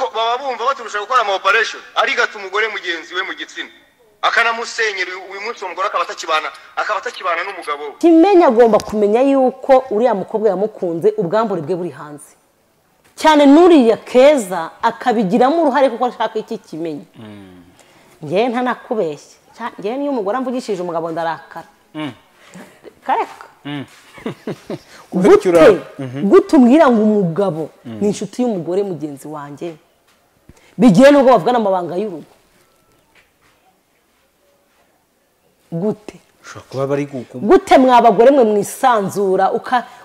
Kuko baba bumva baturusha gukora ama operation, arigata umugore mugenzi we mu gitsina akanamusenyera. Uyu munsi umugore akaba atakibana n'umugabo we. Kimenyi agomba kumenya yuko uriya mukobwa yamukunze ubwambure bwe buri hanze cyane, n'uriya Keza akabigiramo uruhare kuko ashaka iki Kimenyi. Njyewe ntanakubeshya, njyewe niyo umugore amvugishije umugabo ndarakara. Kareka gute umbwira ngo umugabo ni inshuti y'umugore mugenzi wanjye, bigiye nubwo bavugana amabanga y'urugo gute? Gute mwabagore mwe mwisanzura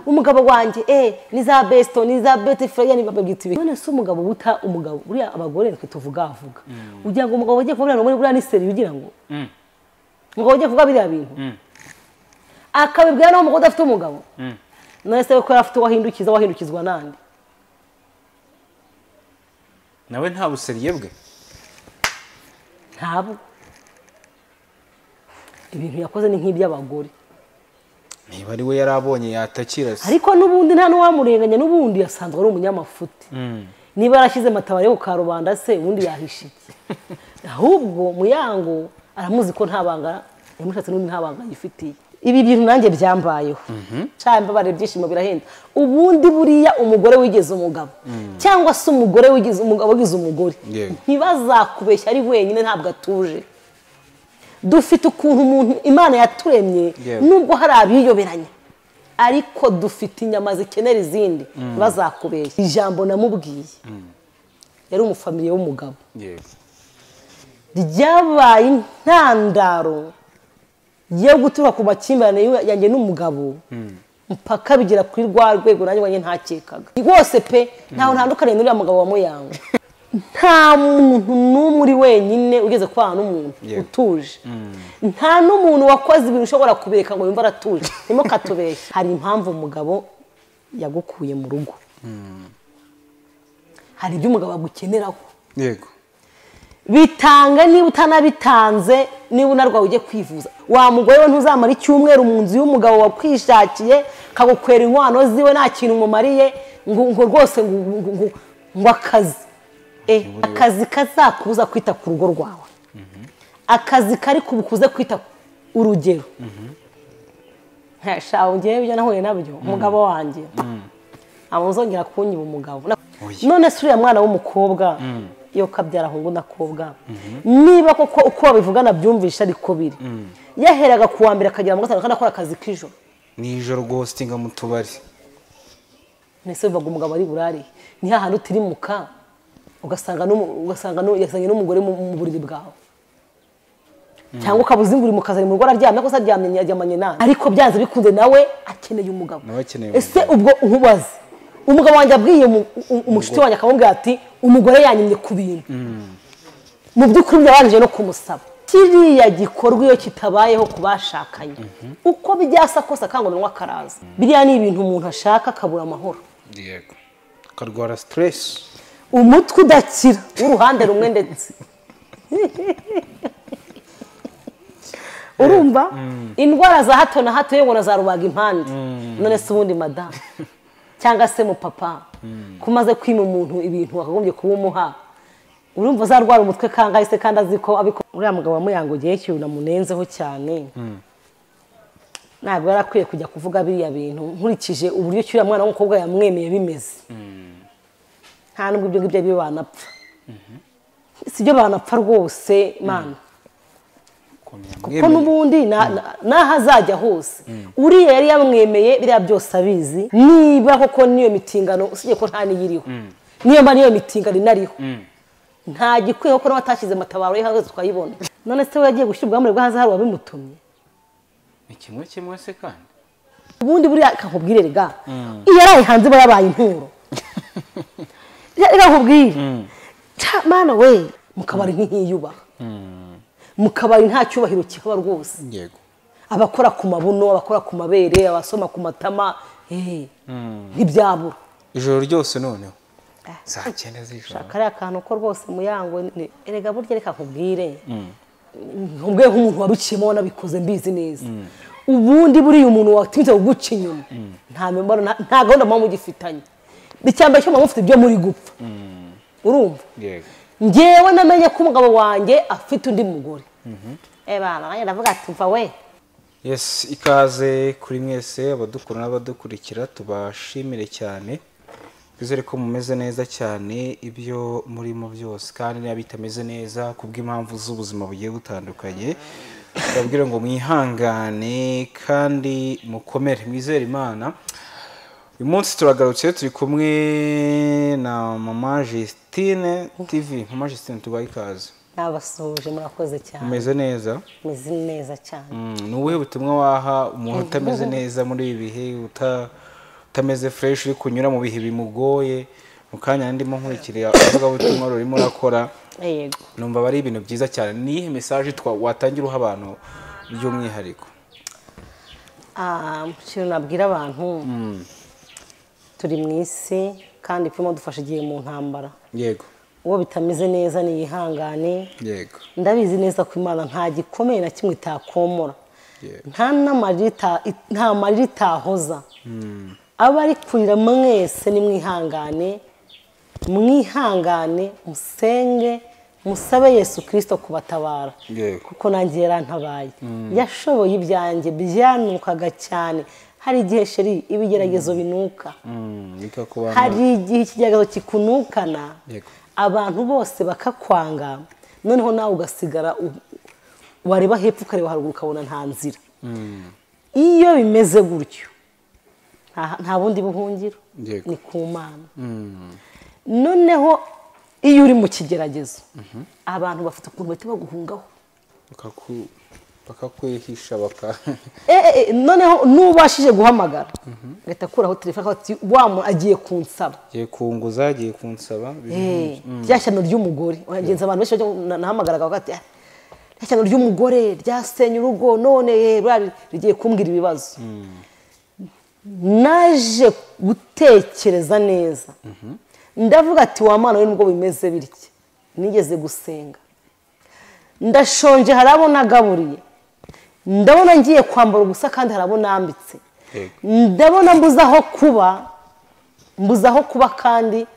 umugabo wanjye ni za besto ni za beti freya ni babwita ibi. None se umugabo buta umugabo buriya abagore twe tuvuga avuga ugira ngo umugabo ugiye kuvuga ngo buriya ni seri, ugira ngo umugabo ugiye kuvuga biriya bintu akabibwira no umugabo udafite umugabo. None se ko afite wahindukiza wahindukizwa nande? Nawe nta buseriye bwe, ntabwo ibintu yakoze ni nk'iby'abagore. Niba ari we yarabonye yatakira se, ariko n'ubundi nta n'uwamurenganya, n'ubundi yasanzwe ari umunyamafuti. Niba yarashyize matabare yo karubanda se ubundi yahisha iki? Ahubwo Muyango aramuzi ko nta banga yamushatse, n'undi nta banga yifitiye. Ibi bintu nanjye byambayeho cyangwa mbabare ibyishimo birahenda. Ubundi buriya umugore wigeze umugabo cyangwa se umugore wigeze umugabo wigize umugore, ntibazakubeshya ari wenyine, ntabwo atuje. Dufite ukuntu umuntu Imana yaturemye, nubwo hari abiyoberanya ariko dufite inyama zikenera izindi. Bazakubeshya. Ijambo namubwiye yari umufamiliye w'umugabo, ryabaye intandaro yo guturuka ku makimbirane yanjye n'umugabo mpaka bigera kuri rwa rwego nanjye wanjye ntakekaga rwose pe. Ntawe ntandukaniye n'uriya mugabo wa Muyango. Nta muntu n'umwe uri wenyine ugeze kubana n'umuntu utuje, nta n'umuntu wakoze ibintu ushobora kubireka ngo yumve aratuje. Ntimukatubeshye. Hari impamvu umugabo yagukuye mu rugo, hari ibyo umugabo agukeneraho. Yego, bitanga niba utanabitanze, niba unarwaye ujye kwivuza. Wa mugore we ntuzamara icyumweru mu nzu y'umugabo wakwishakiye kagukwera inkwano ziwe nta kintu umumariye, ngo rwose ngo akazi akazi kazakubuza kwita ku rugo rwawe, akazi kari kubukuze kwita urugero. Ntashaho ngiye ibyo nahuye nabyo umugabo wanjye amuzongera kunyiba umugabo. None se uriya mwana w'umukobwa iyo kabyara ahungu nakobwa, niba koko uko babivugana byumvisha ariko biri, yaheraga kuwa mbere akagera mu gatanu kandi akora akazi k'ijoro nijoro guhostinga mu tubari. Nese bivaga umugabo ari burari ni hahandi utirimuka ugasanga yasanye n'umugore mu buriri bwawe, cyangwa ukabuza inguri mu kazi mu rugo araryamye ko aryamye yaryamanye nawe, ariko byanze bikunze nawe akeneye umugabo. Ese ubwo nkubaze, umugabo wanjye abwiye umushuti wanjye akamubwira ati umugore yanyimye ku bintu, mu by'ukuri byabanje no kumusaba. Kiriya gikorwa iyo kitabayeho ku bashakanye uko byasa kose akangonwa akaraza, biriya ni ibintu umuntu ashaka akabura amahoro, yego akarwara stress, umutwe udakira w'uruhande rumwe ndetse urumva indwara za hato na hato yewe na za rubaga impande. None se ubundi madamu cyangwa se mu papa kumaze kwima umuntu ibintu wakagombye kuba umuha, urumva zarwara umutwe kangahe se kandi aziko abiko. Uriya mugabo wa Muyango gihe cyuna munenzeho cyane, ntabwo yarakwiye kujya kuvuga biriya bintu nkurikije uburyo cyuriya mwana w'umukobwa yamwemeye bimeze. Nta nubwo ibyo ngibyo banapfa, sibyo banapfa rwose mana, kuko n'ubundi naho azajya hose uriya yari yamwemeye biriya byose abizi. Niba koko niyo mitingano usibye ko nta niyiriho, niyo mba niyo mitingano inariho, nta gikwiye ko n'abatashyize amatabaro ye hanze tukayibona. None se we yagiye gushyira ubwambure bwo hanze hari uwabimutumye? Ni kimwe kimwe se kandi ubundi buriya kakubwire rega, iyo yaraye hanze iba yabaye inturo. Reka nkubwire mana we, mu kabari ntiyubaha, mu kabari nta cyubahiro kihaba rwose. Yego, abakora ku mabuno, abakora ku mabere, abasoma ku matama, ntibyabura ijoro ryose. Noneho saa 9 z'ijoro kariya kantu ko rwose Muyango erega burya reka nkubwire, nkubwiye nk'umuntu wabiciyemo wanabikoze mbizi neza. Ubundi buriya umuntu watinze kuguca inyuma nta gahunda muba mugifitanye, icyambere cyo muba mufite ibyo muri gupfa. Urumva? Yego. Ngewe namenye ko umugabo wanjye afite undi mugore. Bana nanjye ndavuga ati mva we. Yes, ikaze kuri mwese abadukura n'abadukurikira, tubashimire cyane. Twizere ko mumeze neza cyane ibyo murimo byose, kandi niba bitameze neza kubw'impamvu z'ubuzima bugiye butandukanye, tubabwire ngo mwihangane kandi mukomere, mwizere Imana. Uyu munsi turagarutse turi kumwe na Mama Justine TV. Mama Justine, tubaye ikaze. Nabasuhuje, murakoze cyane. Umeze neza? Meze neza cyane. Ni ubuhe butumwa waha umuntu utameze neza muri ibi bihe, utameze fresh, uri kunyura mu bihe bimugoye? Mu kanya ndimo nkurikira ivugabutumwa rurimo urakora. Yego. Numva bari ibintu byiza cyane. Ni iyihe message watangira uha abantu by'umwihariko? Ikintu nabwira abantu, turi mu isi kandi turimo dufasha igihe mu ntambara. Yego. Uwo bitameze neza niyihangane. Yego. Ndabizi neza ko Imana nta gikomeye na kimwe itakomora. Nta n'amarira itahoza. Abari kurira mwese nimwihangane, mwihangane, musenge, musabe Yesu Kristo kubatabara. Kuko nanjye yarantabaye. Yashoboye ibyanjye byanukaga cyane. Hari igihe sheri ibigeragezo binuka. Hari igihe ikigeragezo kikunukana. Abantu bose bakakwanga, noneho nawe ugasigara wareba hepfo ukareba haruguru ukabona nta nzira. Iyo bimeze gutyo nta bundi buhungiro, ni ku Mana. Noneho iyo uri mu kigeragezo, abantu bafite ukuntu bahita baguhungaho, bakakwihisha, noneho n'ubashije guhamagara agahita akuraho telefone ati wa muntu agiye kunsaba, agiye kunguza, agiye kunsaba. Rya shyano ry'umugore, wagenza abantu benshi nahamagaraga bati rya shyano ry'umugore ryasenye urugo, none rigiye kumbwira ibibazo. Naje gutekereza neza, ndavuga ati wa Mana we, nubwo bimeze bityo nigeze gusenga, ndashonje, hari abo nagaburiye, ndabona ngiye kwambara ubusa kandi hari abo nambitse, ndabona mbuze aho kuba kandi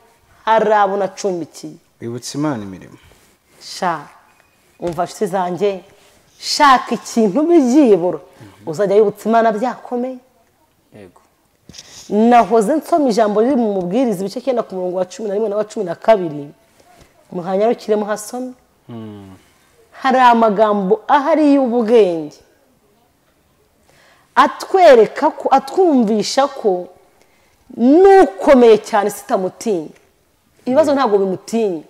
hari abo nacumbikiye. Wibutse Imana imirimo. Sha umva nshuti zanjye, shaka ikintu byibura uzajya wibutsa Imana byakomeye. Yego. Nahoze nsoma ijambo riri mu Mubwiriza ibice 9 ku murongo wa 11 na wa 12, muhanyarukire muhasome. Hari amagambo ahari y'ubwenge atwereka ko, atwumvisha ko nukomeye cyane sitamutinya. Ibibazo ntabwo bimutinya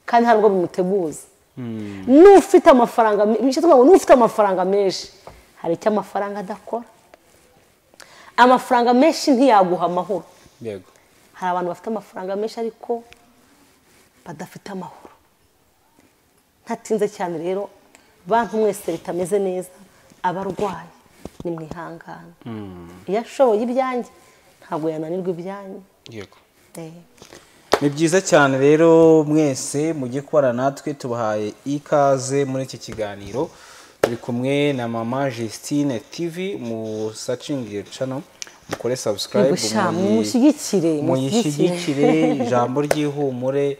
kandi ntabwo bimuteguza. N'ufite amafaranga, n'ufite amafaranga menshi, hari icyo amafaranga adakora. Amafaranga menshi ntiyaguha amahoro. Yego. Hari abantu bafite amafaranga menshi ariko badafite amahoro. Ntatinze cyane rero, bantu mwese bitameze neza, abarwayi nimwihangane. Iyo ashoboye ibyanjye ntabwo yananirwa ibyanyu. Yego. Ni byiza cyane rero mwese mujye kubana natwe, tubahaye ikaze muri iki kiganiro. Turi kumwe na Mama Justine TV, mu searching channel mukore subscribe, muyishyigikire ijambo ry'ihumure.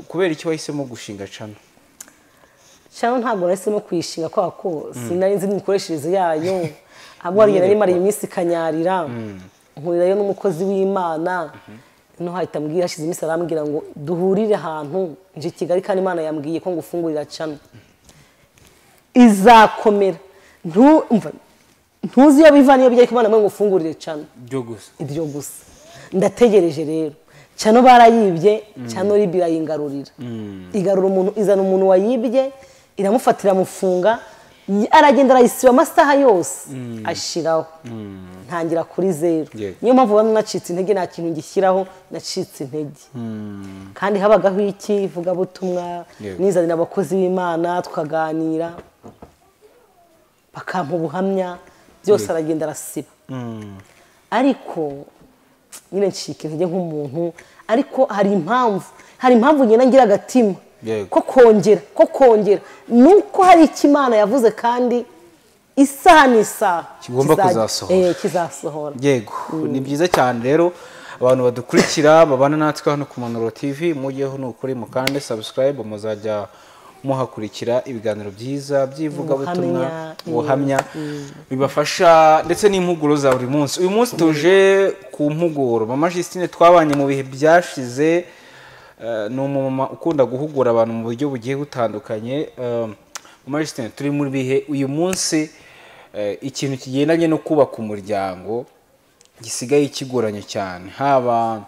Kubera iki wahisemo gushinga channel? Channel ntabwo nahisemo kuyishinga kwa ko sinari nzi imikoreshereze yayo, ahubwo hari nari mari iminsi kanyarira nkurirayo n'umukozi w'Imana. No hahita ambwira, hashize iminsi arambwira ngo duhurire ahantu nje Kigali, kandi Imana yambwiye ko ngufungurira channel izakomera. Ntuzi iyo biva niyo bijya, Imana ngo ngufungurire channel ibyo gusa. Ndategereje rero, channel barayibye, channel ibirayingarurira, igarura umuntu, izana umuntu wayibye, iramufatira mufunga, aragenda arayisiba amasaha yose ashiraho. Ntangira kuri zero. Niyo mpamvu bamwe nacitse intege, nta kintu ngishyiraho, nacitse intege. Kandi habagaho iki ivugabutumwa, nizanira abakozi b'Imana tukaganira, bakampa ubuhamya, byose aragenda arasiba. Ariko nyine ncika intege nk'umuntu, ariko hari impamvu ngenda ngira agatima ko kongera nuko hari icyo Imana yavuze kandi isaha n'isaha kigomba kuzasohora. Kizasohora. Yego, ni byiza cyane rero. Abantu badukurikira babana natwe hano ku Manuro TV, mujyeho nukuri mukande subscribe, muzajya muhakurikira ibiganiro byiza by'ivugabutumwa, ubuhamya bibafasha ndetse n'impuguro za buri munsi. Uyu munsi tuje ku mpuguro. Mama Justine twabanye mu bihe byashize, ni umumama ukunda guhugura abantu mu buryo bugiye butandukanye. Mama Justine, turi muri bihe uyu munsi ikintu kigendanye no kubaka umuryango gisigaye kigoranye cyane, haba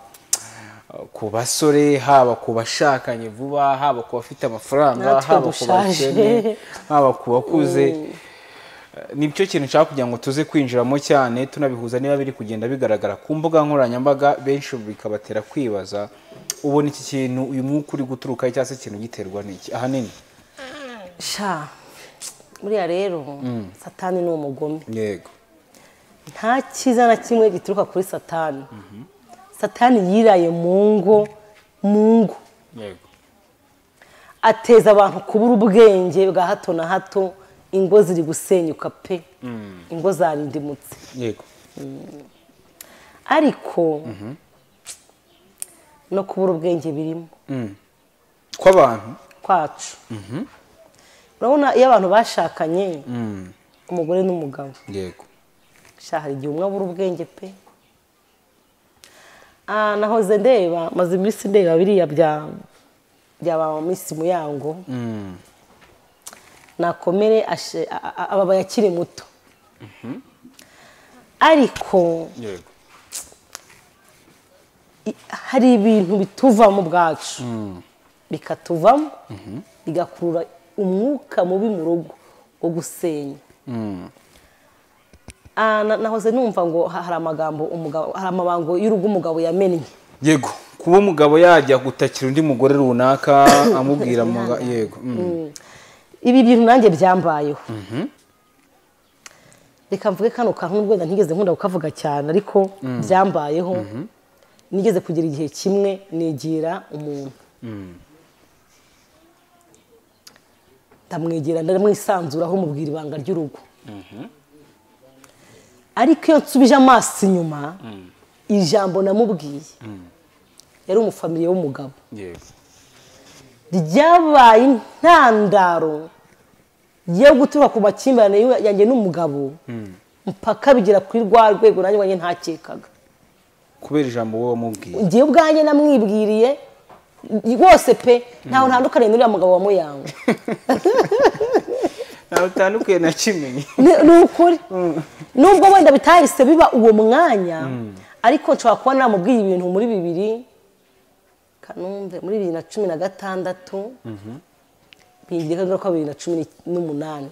ku basore, haba ku bashakanye vuba, haba ku bafite amafaranga, haba ku bakene, haba ku bakuze. Nibyo kintu nshaka kugira ngo tuze kwinjiramo cyane, tunabihuza niba biri kugenda bigaragara ku mbuga nkoranyambaga, benshi bikabatera kwibaza ubona iki kintu uyu mwuka uri guturuka cyangwa se ikintu giterwa n'iki ahanini. Sha buriya rero Satani ni umugome. Yego, nta cyiza na kimwe gituruka kuri Satani. Satani yiraye mu ngo, yego, ateza abantu kubura ubwenge bwa hato na hato. Ingo ziri gusenyuka pe, ingo zarindimutse. Yego, ariko no kubura ubwenge birimo kw'abantu kwacu. Urabona iyo abantu bashakanye, umugore n'umugabo, yego, sha hari igihe umwe abura ubwenge pe. Nahoze ndeba, maze iminsi ndeba biriya bya ba Miss Muyango. Nakomere ababaye akiri muto, ariko yego, hari ibintu bituvamo ubwacu, bikatuvamo bigakurura umwuka mubi mu rugo wo gusenya. Nahoze numva ngo hari amagambo umugabo, hari amabango y'urugo umugabo yamennye. Yego, kuba umugabo yajya gutakira undi mugore runaka amubwira yego. Ibi bintu nanjye byambayeho. Reka mvuge kano kantu nubwo ntigeze nkunda kukavuga cyane, ariko byambayeho. Nigeze kugira igihe kimwe nigira umuntu, ndamwegera ndamwisanzuraho, mubwira ibanga ry'urugo. Ariko iyo nsubije amaso inyuma, ijambo namubwiye yari umufamiliye w'umugabo, ryabaye intandaro yo guturuka ku makimbirane yanjye n'umugabo, mpaka bigera kuri rwa rwego nanjye ubwanjye ntakekaga. Kubera ijambo wowe wamubwiye? Ngiye ubwanjye namwibwiriye rwose pe, ntawe ntandukaniye n'uriya mugabo wa Muyango. Ntawe utandukaniye na Kimenyi. Ni ukuri, nubwo wenda bitahise biba uwo mwanya, ariko nshobora kuba namubwiye ibintu muri bibiri kanumve muri 2016, bingira ingaruka 2018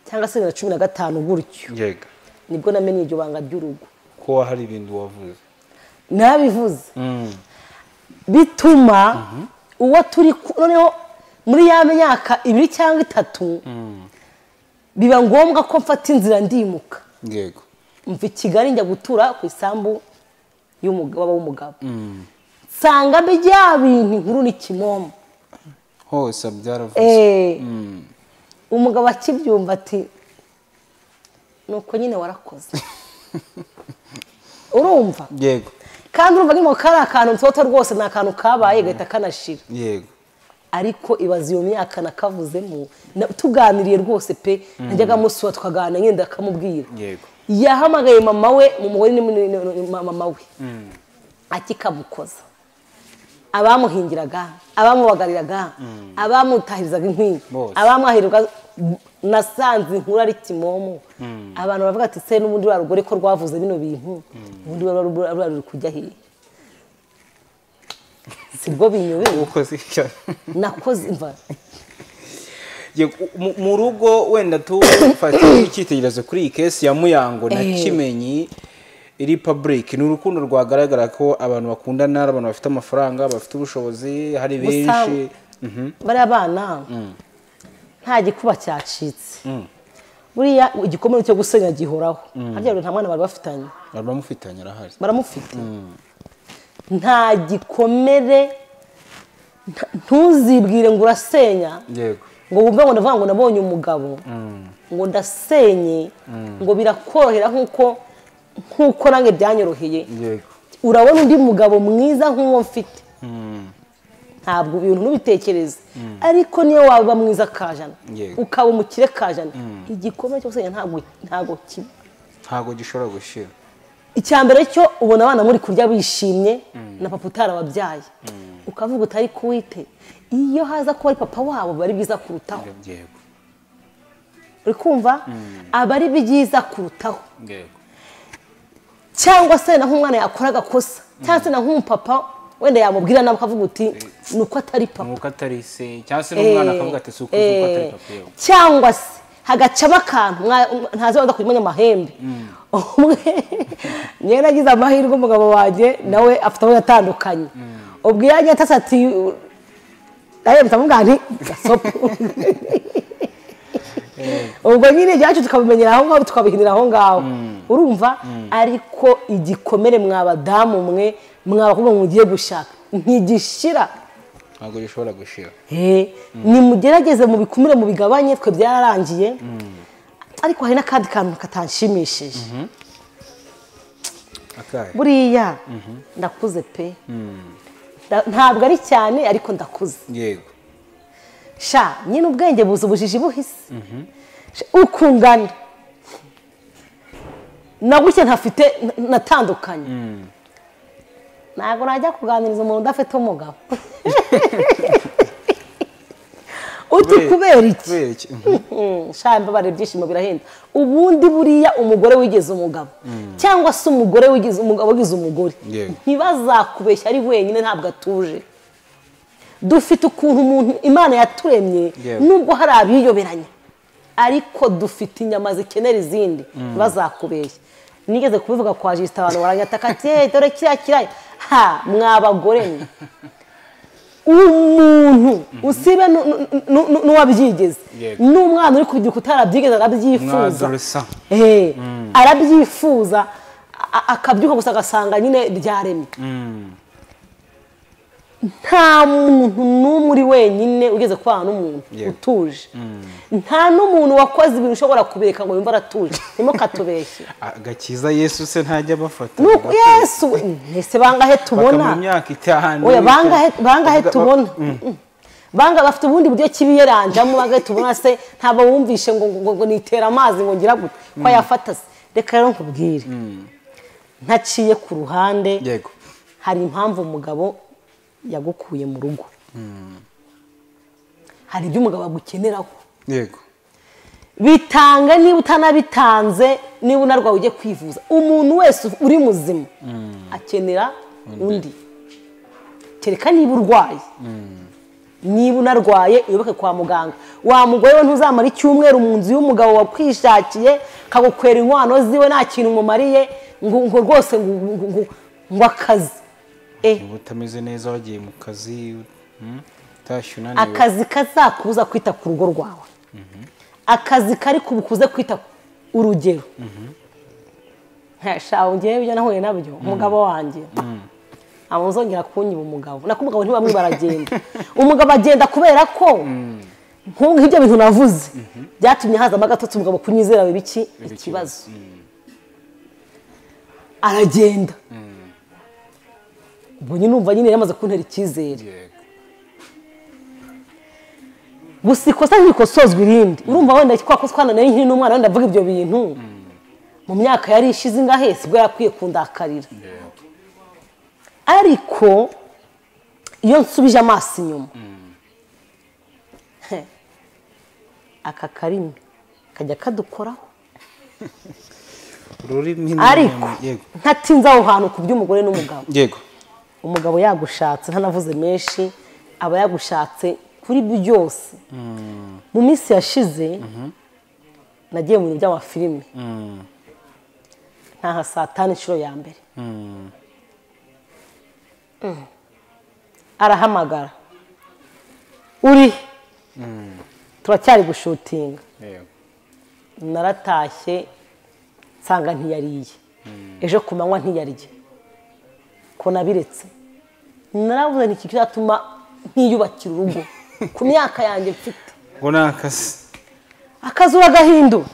cyangwa se 2015 gutyo. Yego, nibwo namenye iryo banga ry'urugo, ko hari ibintu wavuze nabivuze, bituma uwo turi noneho muri ya myaka 2 cyangwa 3 biba ngombwa ko mfata inzira ndimuka. Yego, mva i Kigali njya gutura ku isambu y'umugabo w'umugabo, nsanga bya bintu inkuru n'ikimomo hose byaravuze. Umugabo akibyumva ati nuko nyine warakoze. Urumva? Yego, kandi urumva nk'imo kari akantu nsoto rwose, ni akantu kabaye gahita kanashira. Yego, ariko ibaza iyo myaka nakavuzemo, tuganiriye rwose pe, najyaga musura tukaganira ngenda akamubwira. Yego, yahamagaye mama we, mu mugore ni mama we, akikamukoza, abamuhingiraga, abamubagariraga, abamutahirizaga inkwi, abamwahirwaga, nasanze inkuru ari kimomo. Abantu bavuga ati se n'ubundi wa rugore ko rwavuze bino bintu, ubundi rwa ruri kujya hehe? Sibwo binyobeye ukoze nakoze imva mu rugo. Wenda tufate icyitegererezo kuri iyi case ya Muyango na Kimenyi iri public. Ni urukundo rwagaragara ko abantu bakundana, abantu bafite amafaranga, bafite ubushobozi, hari benshi bari abana, nta gikuba cyacitse. Buriya igikomere cyo gusenya gihoraho. Harya nta mwana bari bafitanye, baramufitanye, arahari, baramufite. Nta gikomere, ntuzibwire ngo urasenya. Yego, ngo wumve ngo ndavuga ngo nabonye umugabo, ngo ndasenye, ngo birakorohera nkuko nange byanyoroheye. Yego, Urabona undi mugabo mwiza nk'uwo mfite. Ntabwo ibintu nubitekereza. Ariko niyo waba mwiza kajana, ukaba umukire kajana, igikomere cyo gusenya ntabwo kiba. Ntabwo gishobora gushira. Icyambere cyo ubona abana muri kurya bishimye na papa utarababyaye. Ukavuga utari kuwite. Iyo haza kuba ari papa wabo bari byiza kurutaho. Uri kumva? Aba ari byiza kurutaho. Cyangwa se na nk'umwana yakora agakosa, cyangwa se na nk'umupapa wenda yamubwira nawe akavuga uti nuko atari papa, nuko atari se, cyangwa se n'umwana akavuga ati suko atari papa. Cyangwa se hagacamo akantu ntazi wenda kumenya amahembe. Umwe njye nagize amahirwe umugabo wanjye nawe afite aho yatandukanye. Ubwo yagiye atasa ati nawe mtamubwira nti gasopo. Ubwo nyine ibyacu tukabimenyera aho ngaho, tukabihinira aho ngaho. Urumva? Ariko igikomere mwabadamu mwe mwabakobwa mugiye gushaka ntigishira. Ntabwo gishobora gushira. Nimugerageze mubikumire mubigabanye, twe byararangiye. Ariko hari n'akandi kantu katanshimishije. Buriya ndakuze pe. Ntabwo ari cyane ariko ndakuze. Yego. Sha nyine ubwenge buza ubujiji buhise. Ukungana nagushye ntafite natandukanye. Ntabwo najya kuganiriza umuntu udafite umugabo. Uti kubera iki? Sha mbabare ibyishimo birahenda. Ubundi buriya umugore wigeze umugabo cyangwa se umugore wigeze umugabo wigize umugore, ntibazakubeshya ari wenyine, ntabwo atuje. Dufite ukuntu umuntu Imana yaturemye, nubwo hari abiyoberanya, ariko dufite inyama zikenera izindi, bazakubeshya. Nigeze kubivuga kwa Justin, abantu baranyataka ati dore kiriya kiraya. Ha mwabagore mwe, umuntu usibe n'uwabyigeze, n'umwana uri kubyiruka utarabyigeze arabyifuza. Arabyifuza akabyuka gusa agasanga nyine byaremye. Nta muntu n'umwe uri wenyine ugeze kubana n'umuntu utuje. Nta n'umuntu wakoze ibintu ushobora kubireka ngo yumve aratuje. Ntimukatubeshye. Agakiza Yesu se ntajya abafata. Nuko Yesu ese bangahe tubona? Mu myaka 5. Oya bangahe tubona? Banga bafite ubundi buryo kibiyeranjamo, bangahe tubona se ntabwo wumvishe ngo ngo nitera amazi ngo ngira gute ko yafata se. Reka rero nkubwire. Ntaciye ku ruhande. Yego. Hari impamvu umugabo yagukuye mu rugo. Hari ibyo umugabo agukeneraho. Yego. Bitanga niba utanabitanze, niba unarwaye ujye kwivuza. Umuntu wese uri muzima akenera undi. Kereka niba urwaye. Niba unarwaye uyoboke kwa muganga. Wa mugore we ntuzamara icyumweru mu nzu y'umugabo wakwishakiye kagukwera inkwano ziwe nta kintu mumariye ngo rwose ngo akazi. Utameze neza wagiye mu kazi, utashye unaniwe. Akazi kazakubuza kwita ku rugo rwawe. Akazi kari kubukuze kwita urugero. Sha ngiye ibyo nahuye nabyo umugabo wanjye. Amuzongera kunyiba umugabo. Nako umugabo ntibamwe baragenda. Umugabo agenda kubera ko nk'ibyo bintu navuze byatumye hazamo agatotsi umugabo kunyizera biki ikibazo. Aragenda. Ubwo nyine numva nyine yamaze kuntera icyizere. Gusa ikosa ntikosozwa irindi. Urumva wenda kwa ko twana nari nkiri n'umwana wenda avuga ibyo bintu. Mu myaka yari ishize ingahe sibwo yakwiye kundakarira. Ariko iyo nsubije amaso inyuma, aka karimi kajya kadukoraho. Ariko ntatinze aho hantu ku by'umugore n'umugabo. Yego. Umugabo yagushatse ntanavuze menshi, aba yagushatse kuri byose. Mu minsi yashize nagiye mu bintu by'amafilime. Ntaha saa 5 inshuro ya mbere. Arahamagara. Uri turacyari gushutinga. Naratashye nsanga ntiyariye. Ejo ku manywa ntiyariye. Ko nabiretse. Naravuze nti kizatuma ntiyubakira urugo ku myaka yanjye mfite. Ngo nakazi. Akazi uragahindura.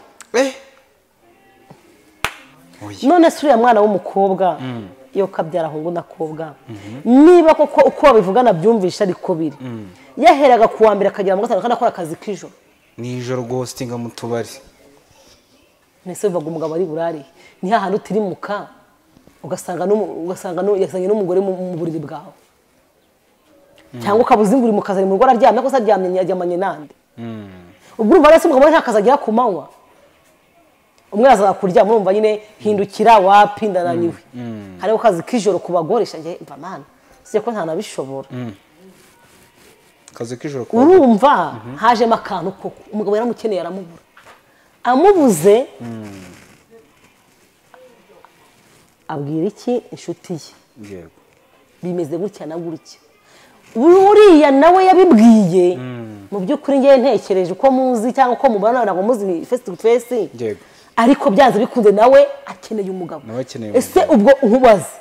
None se uriya mwana w'umukobwa Yo kabyara hungu nakobwa niba koko uko babivugana byumvisha ariko biri yaheraga kuwa mbere akagera mu gatanu kandi akora akazi k'ijoro nijoro ghostinga mu tubari nese bivaga umugabo ari burare ni hahandi utirimuka ugasanga yasanye n'umugore mu buriri bwawe cyangwa ukabuza inguri mu kazi ari mu rugo araryamye ko se aryamye aryamanye nande ubwo urumva rero umugabo nta kazi agira ku manywa umwe azaza kuryama urumva nyine hindukira wapi ndananiwe hariho kazi k'ijoro ku bagore shanjye mva mana sije ko ntanabishobora kazi k'ijoro ku bagore urumva hajemo akantu koko umugabo yaramukeneye aramubura amubuze abwira iki inshuti ye yego bimeze gutya na gutya uriya nawe yabibwiye mu by'ukuri ngiye ntekereje uko muzi cyangwa uko mubana ntabwo muzi face to face yego ariko byanze bikunze nawe akeneye umugabo ese ubwo nkubaze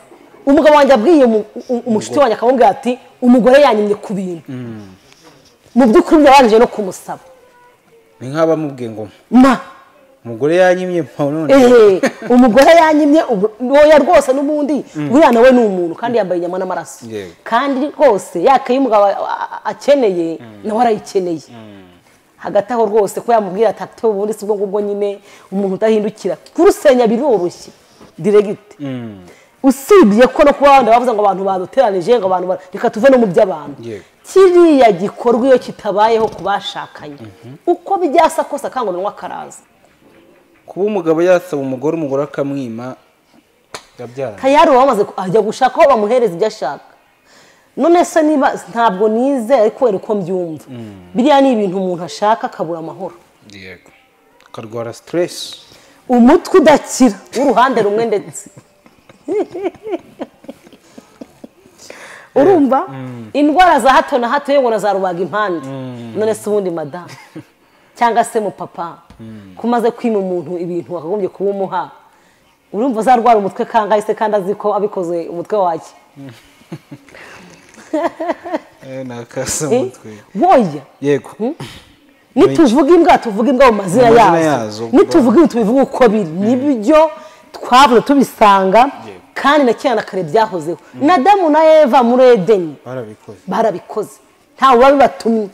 umugabo wanjye abwiye umushuti wanjye akamubwira ati umugore yanyimye ku bintu mu by'ukuri byabanje no kumusaba ni nk'abamubwiye ngo ma umugore yanyimye none umugore yanyimye oya rwose n'ubundi uriya nawe ni umuntu kandi yambaye inyama n'amaraso kandi rwose yakaye umugabo akeneye nawe arayikeneye hagati aho rwose ko yamubwira ati ubundi si ubwo ngubwo nyine umuntu udahindukira kurusenya biroroshye diregite usibye ko no kuba wenda bavuze ngo abantu baduteranije ngo abantu reka tuve no mu by'abantu kiriya gikorwa iyo kitabayeho ku bashakanye uko byasa kose akanguranwa karaza kuba umugabo yasaba umugore umugore akamwima yabyara tayari wamaze ajya gushaka aho bamuhereza ibyo ashaka none se niba ntabwo nize ariko wera uko mbyumva biriya ni ibintu umuntu ashaka akabura amahoro yego akarwara stress umutwe udakira w'uruhande rumwe ndetse urumva indwara za hato na hato yewe na za rubaga impande none se ubundi madamu cyangwa se mu papa kumaze kwima umuntu ibintu wakagombye kuba umuha urumva azarwara umutwe kangahe se kandi azi ko abikoze umutwe wake nakasa umutwe woya yego nituvuga imbwa tuvuga imbwa mu mazina yazo nituvuga ibintu tubivuga uko biri nibyo twavuze tubisanga kandi na kera na kare byahozeho na Adamu na Eva muri Edeni barabikoze ntawe babibatumye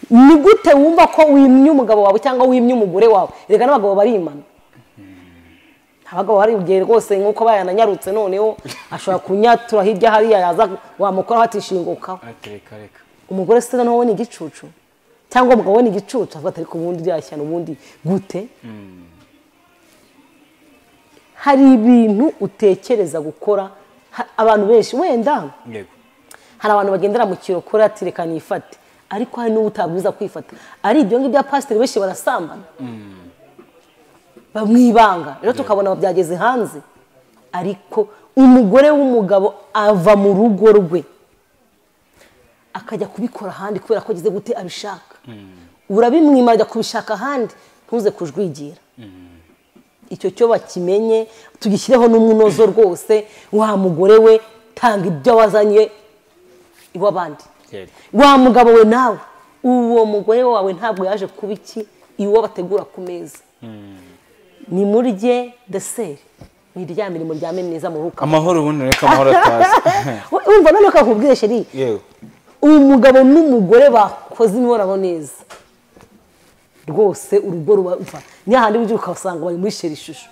ni gute wumva ko wimye umugabo wawe cyangwa wimye umugore wawe reka n'abagabo barimana abagabo bari rwose nk'uko bayananyarutse noneho ashobora kunyatura hirya hariya yaza wamukoraho atishingukaho umugore se noneho we ni igicucu cyangwa umugabo we ni igicucu avuga ati ariko ubundi byashyana ubundi gute hari ibintu utekereza gukora abantu benshi wenda hari abantu bagendera mu kirokore ati reka nifate ariko hari n'uwo utabwiza kwifata ari ibyo ngibyo pasiteri benshi barasambana bamwibanga rero tukabona byageze hanze ariko umugore w'umugabo ava mu rugo rwe akajya kubikora ahandi kubera ko agize gute abishaka urabimwima ajya kubishaka ahandi ntuze kujwigira icyo cyo bakimenye tugishyireho n'umunozo rwose wa mugore we tanga ibyo wazanye iw'abandi wa mugabo we nawe uwo mugore wawe ntabwo yaje kuba iki iwo bategura ku meza ni murye deseri mwiryamire muryame neza muruhuka amahoro ubundi reka amahoro atazi urumva none kakubwire sheri umugabo n'umugore bakoze imibonano neza rwose urugo ruba ni hahandi ujya ukasanga bari muri sheri ishusho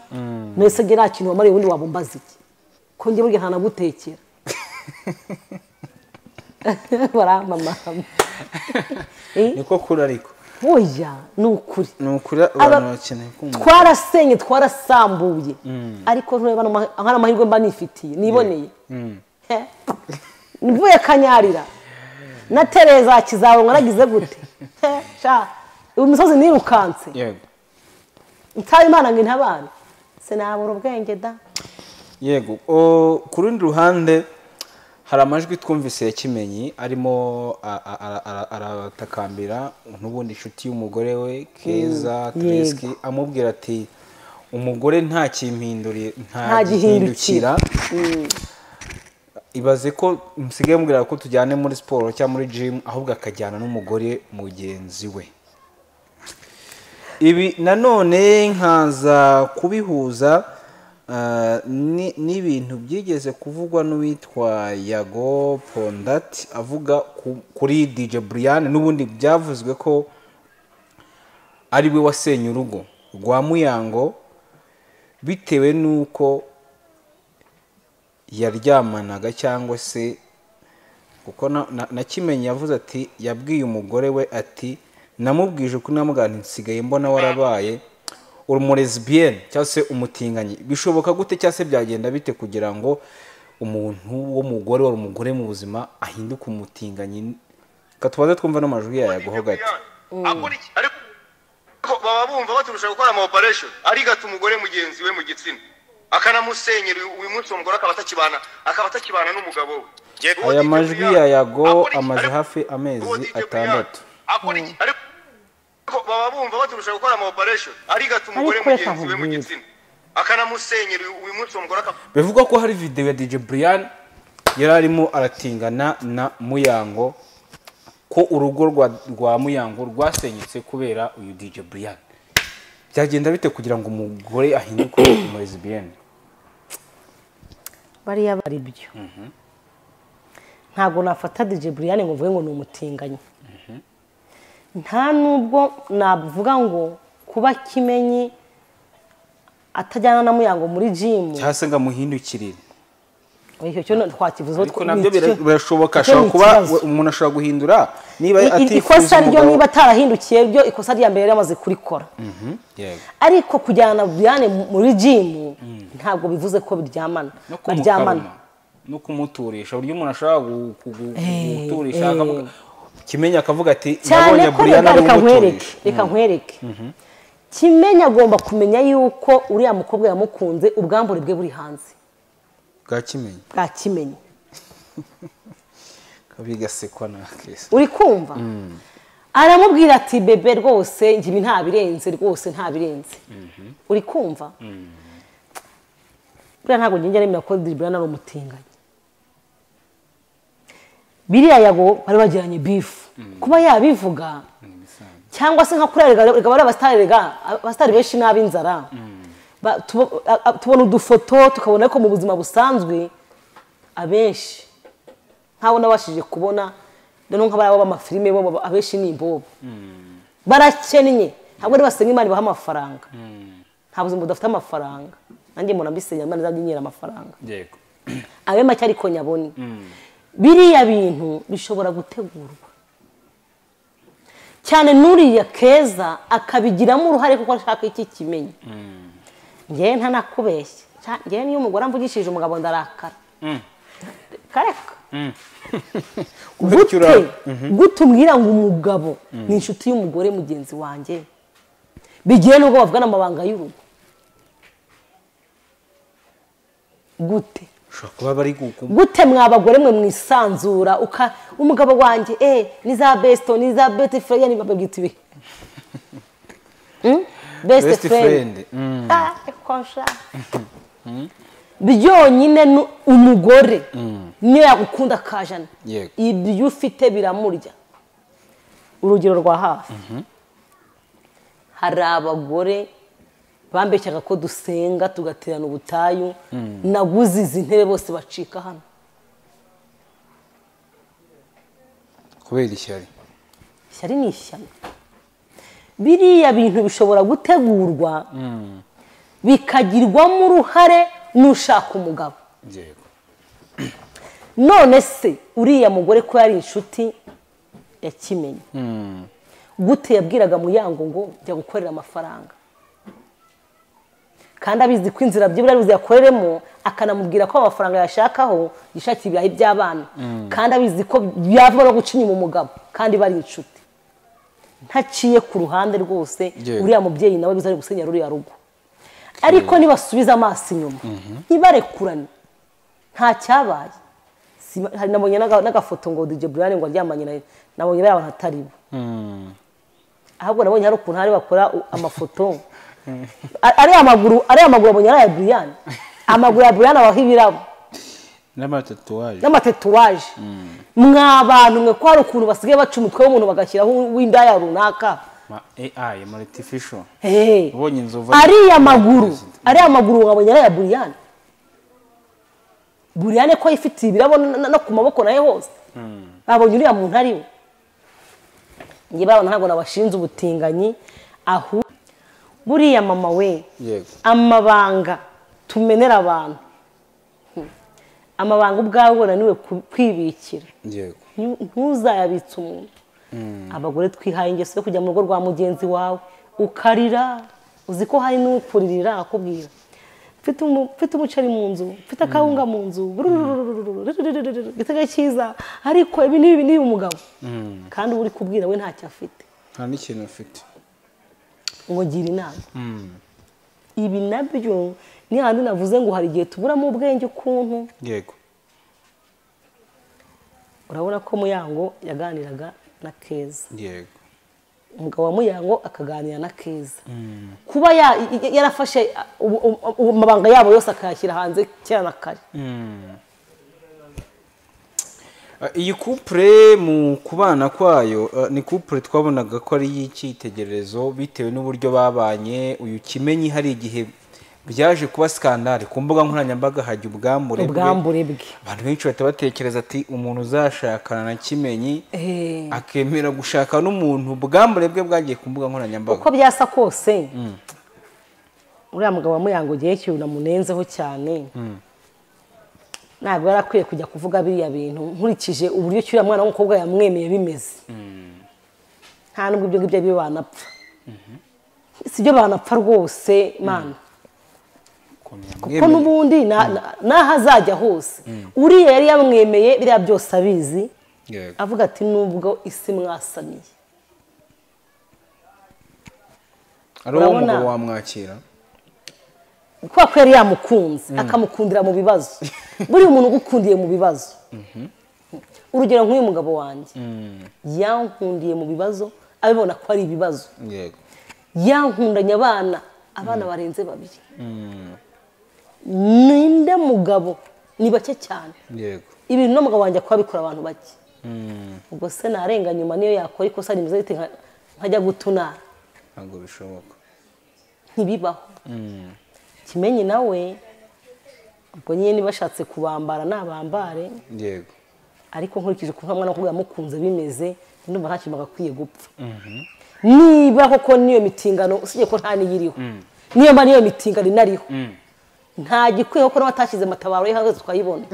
mwese nge nta kintu wamariye ubundi wabumbaza iki ko njye burya ntanagutekera baramamama niko kuri ariko oya ni ukuri ni ukuri abantu bakeneye kumva twarasenye twarasambuye ariko ntureba nk'amahirwe mba nifitiye niboneye mvuye kanyarira na Tereza kizabonwa nagize gute sha umusozi nirukanse yego nsaba Imana ngo intabare sinabura ubwenge da yego ku rundi ruhande hari amajwi twumvise ya Kimenyi arimo aratakambira n'ubundi inshuti y'umugore we Keza Tereski amubwira ati umugore nta kimpinduriye nta gihindukira ibaze ko musigaye mubwira ko tujyane muri siporo cyangwa muri gym ahubwo akajyana n'umugore mugenzi we ibi nanone nkaza kubihuza N'ibintu byigeze kuvugwa n'uwitwa Yago Pondati avuga kuri DJ Brian, n'ubundi byavuzwe ko ari we wasenye urugo rwa Muyango bitewe n'uko yaryamanaga, cyangwa se kuko na Kimenyi yavuze ati yabwiye umugore we ati namubwije ko namugana nsigaye mbona warabaye umulesbienne cyangwa se umutinganyi. Bishoboka gute cyangwa se byagenda bite kugira ngo umuntu w'umugore wari umugore mu buzima ahinduke umutinganyi? Katubaze twumva n'amajwi yayo ho gato. Ariko baba bumva baturusha gukora ama operation, arigata umugore mugenzi we mu gitsina akanamusenyera, uyu munsi umugore akaba atakibana n'umugabo we. Aya majwi ya Yago amaze hafi amezi 6. Ariko baba bumva baturusha gukora ama operation, arigata umugore mugenzi we mu gitsina akanamusenyera, uyu munsi umugore akaba. Bivugwa ko hari video ya DJ Brian yari arimo aratingana na Muyango, ko urugo rwa Muyango rwasenyutse kubera uyu DJ Brian. Byagenda bite kugira ngo umugore ahinduke umulesbienne? Bariya bari byo. Ntabwo nafata DJ Brian ngo mvuge ngo ni umutinganyi. Nta nubwo navuga ngo kuba Kimenyi atajyana na Muyango muri gym cyangwa se ngo amuhindukirire. Icyo cyo twakivuze ariko nabyo birashoboka, ashobora kuba umuntu ashobora guhindura niba atifuza ikosa ryo, niba atarahindukiye ryo ikosa rya mbere yamaze kurikora. Ariko kujyana Brian muri gym ntabwo bivuze ko biryamana, baryamana no kumuturisha, uburyo umuntu ashobora guturisha akavuga Kimenyi akavuga ati nabonye Brian ari kumuturisha. Reka nkwereke, Kimenyi agomba kumenya yuko uriya mukobwa yamukunze ubwambure bwe buri hanze bwa Kimenyi, bwa Kimenyi kabigasekwa na kese. Uri kumva? Aramubwira ati bebe rwose ngibi nta birenze, rwose nta birenze. Uri kumva? Buriya ntabwo njye nemera ko DJ Brian ari umutinganyi. Biriya Yago bari bagiranye beef, kuba yabivuga cyangwa se nka kurerega bari abastari benshi n'ab'inzara, tubona udufoto tukabona ko mu buzima busanzwe abenshi nkaho nabashije kubona noneho nk'ababa b'amafilime bo abenshi ni imbobo, barakennye, ntabwo ari basenga Imana ibaha amafaranga. Nta buzima budafite amafaranga, nanjye mbona mbisenya Imana izajya inyera amafaranga. Yego, abe make ariko nyabone. Biriya bintu bishobora gutegurwa cyane n'uriya Keza akabigiramo uruhare kuko ashaka iki Kimenyi. Njye nta nakubeshya, njye niyo umugore amvugishije umugabo ndarakara. Kareka gute umbwira ngo umugabo ni inshuti y'umugore mugenzi wanjye, bigiye nubwo bavugana amabanga y'urugo gute? Gute mwabagore mwe mwisanzura umugabo wanjye ni za besto, ni za best friend, ni babwita ibi best friend. Byonyine umugore niyo yagukunda kajana, ibyo ufite biramurya. Urugero rwa hafi, hari abagore bambeshyaga ko dusenga tugaterana ubutayu, naguze izi ntebe bose bacika hano kubera ishyari. Ishyari ni ishyano. Biriya bintu bishobora gutegurwa bikagirwamo uruhare n'ushaka umugabo. None se uriya mugore ko yari inshuti ya Kimenyi, gute yabwiraga Muyango ngo jya gukorera amafaranga, kandi abizi ko inzira byibura abizi yakoreremo, akanamubwira ko amafaranga yashakaho yishakira ibirayi by'abana, kandi abizi ko yava no guca inyuma umugabo, kandi bari inshuti. Ntaciye ku ruhande rwose, uriya mubyeyi nawe bizari gusenya ruriya rugo. Ariko nibasubiza amaso inyuma ntibarekurane, nta cyabaye. Hari nabonye n'agafoto ngo DJ Brian ngo aryamanye nawe, nabonye bari abantu atari bo. Ahubwo nabonye hari ukuntu hari bakora amafoto ari amaguru abonye ari aya Brian, amaguru ya Brian abaho ibirabo n'amatatuwaje. Mwa bantu mwe ko hari ukuntu basigaye baca umutwe w'umuntu bagashyiraho w'indaya runaka, AI artificial. Ubonye inzovu ariya maguru, ariya maguru wabonye ari ya Buriyane. Buriyane ko ifite ibirabo no ku maboko naye hose. Babonye uriya muntu ari we. Ngiye babona ntabwo nabashinze ubutinganyi aho buriya mama we. Yego. Amabanga tumenera abantu. Amabanga ubwawe ubona niwe kwibikira. Yego. Ntuzayabitse umuntu. Abagore twihaye ingeso yo kujya mu rugo rwa mugenzi wawe ukarira, uzi ko hari n'ukuririra akubwira mfite umuceri mu nzu, mfite akawunga mu nzu, gitega cyiza, ariko ibi n'ibi ni umugabo. Kandi uri kubwira we ntacyo afite, nta n'ikintu afite, ngo gira inama. Ibi nabyo ni handi navuze ngo hari igihe tuburamo ubwenge ukuntu. Yego. Urabona ko Muyango yaganiraga na Keza. Yego. Umugabo wa Muyango akaganira na Keza. Kuba yarafashe amabanga yabo yose akayashyira hanze kera na kare. Iyi couple mu kubana kwayo ni couple twabonaga ko ari y'icyitegererezo bitewe n'uburyo babanye. Uyu Kimenyi hari igihe byaje kuba skandale ku mbuga nkoranyambaga, hajya ubwambure bwe. Abantu benshi bahita batekereza ati umuntu uzashakana na Kimenyi akemera gushaka n'umuntu ubwambure bwe bwagiye ku mbuga nkoranyambaga. Uko byasa kose uriya mugabo wa Muyango gihe cyuna munenzeho cyane. Ntabwo yarakwiye kujya kuvuga biriya bintu nkurikije uburyo cyuriya mwana w'umukobwa yamwemeye bimeze. Nta nubwo ibyo ngibyo byo banapfa. Si byo banapfa rwose Mana. Kuko n'ubundi naho azajya hose uriya yari yamwemeye biriya byose abizi, avuga ati nubwo isi mwasamiye. Ari uwo mugabo wamwakira kubera ko yari yamukunze, akamukundira mu bibazo. Buriya umuntu ugukundiye mu bibazo, urugero nk'uyu mugabo wanjye yankundiye mu bibazo, abibona ko ari ibibazo. Yankundanye abana barenze babiri. Ninde mugabo ni bake cyane. Yego. Ibintu n'umugabo wanjye akora bikora abantu bake. Ubwo se narenga nyuma niyo yakora ikosa rimeze rite nkajya gutunara? Ntabwo bishoboka. Ntibibaho. Kimenyi nawe ubwo nyine bashatse kubambara nabambare. Yego. Ariko nkurikije ko nta mwana w'umukobwa yamukunze bimeze, ndumva nta kintu bagakwiye gupfa. Niba koko niyo mitingano usibye ko nta niyiriho. Niyo mba niyo mitingano inariho. Nta gikwiye ko n'abatashyize matabaro ye hanze twayibona.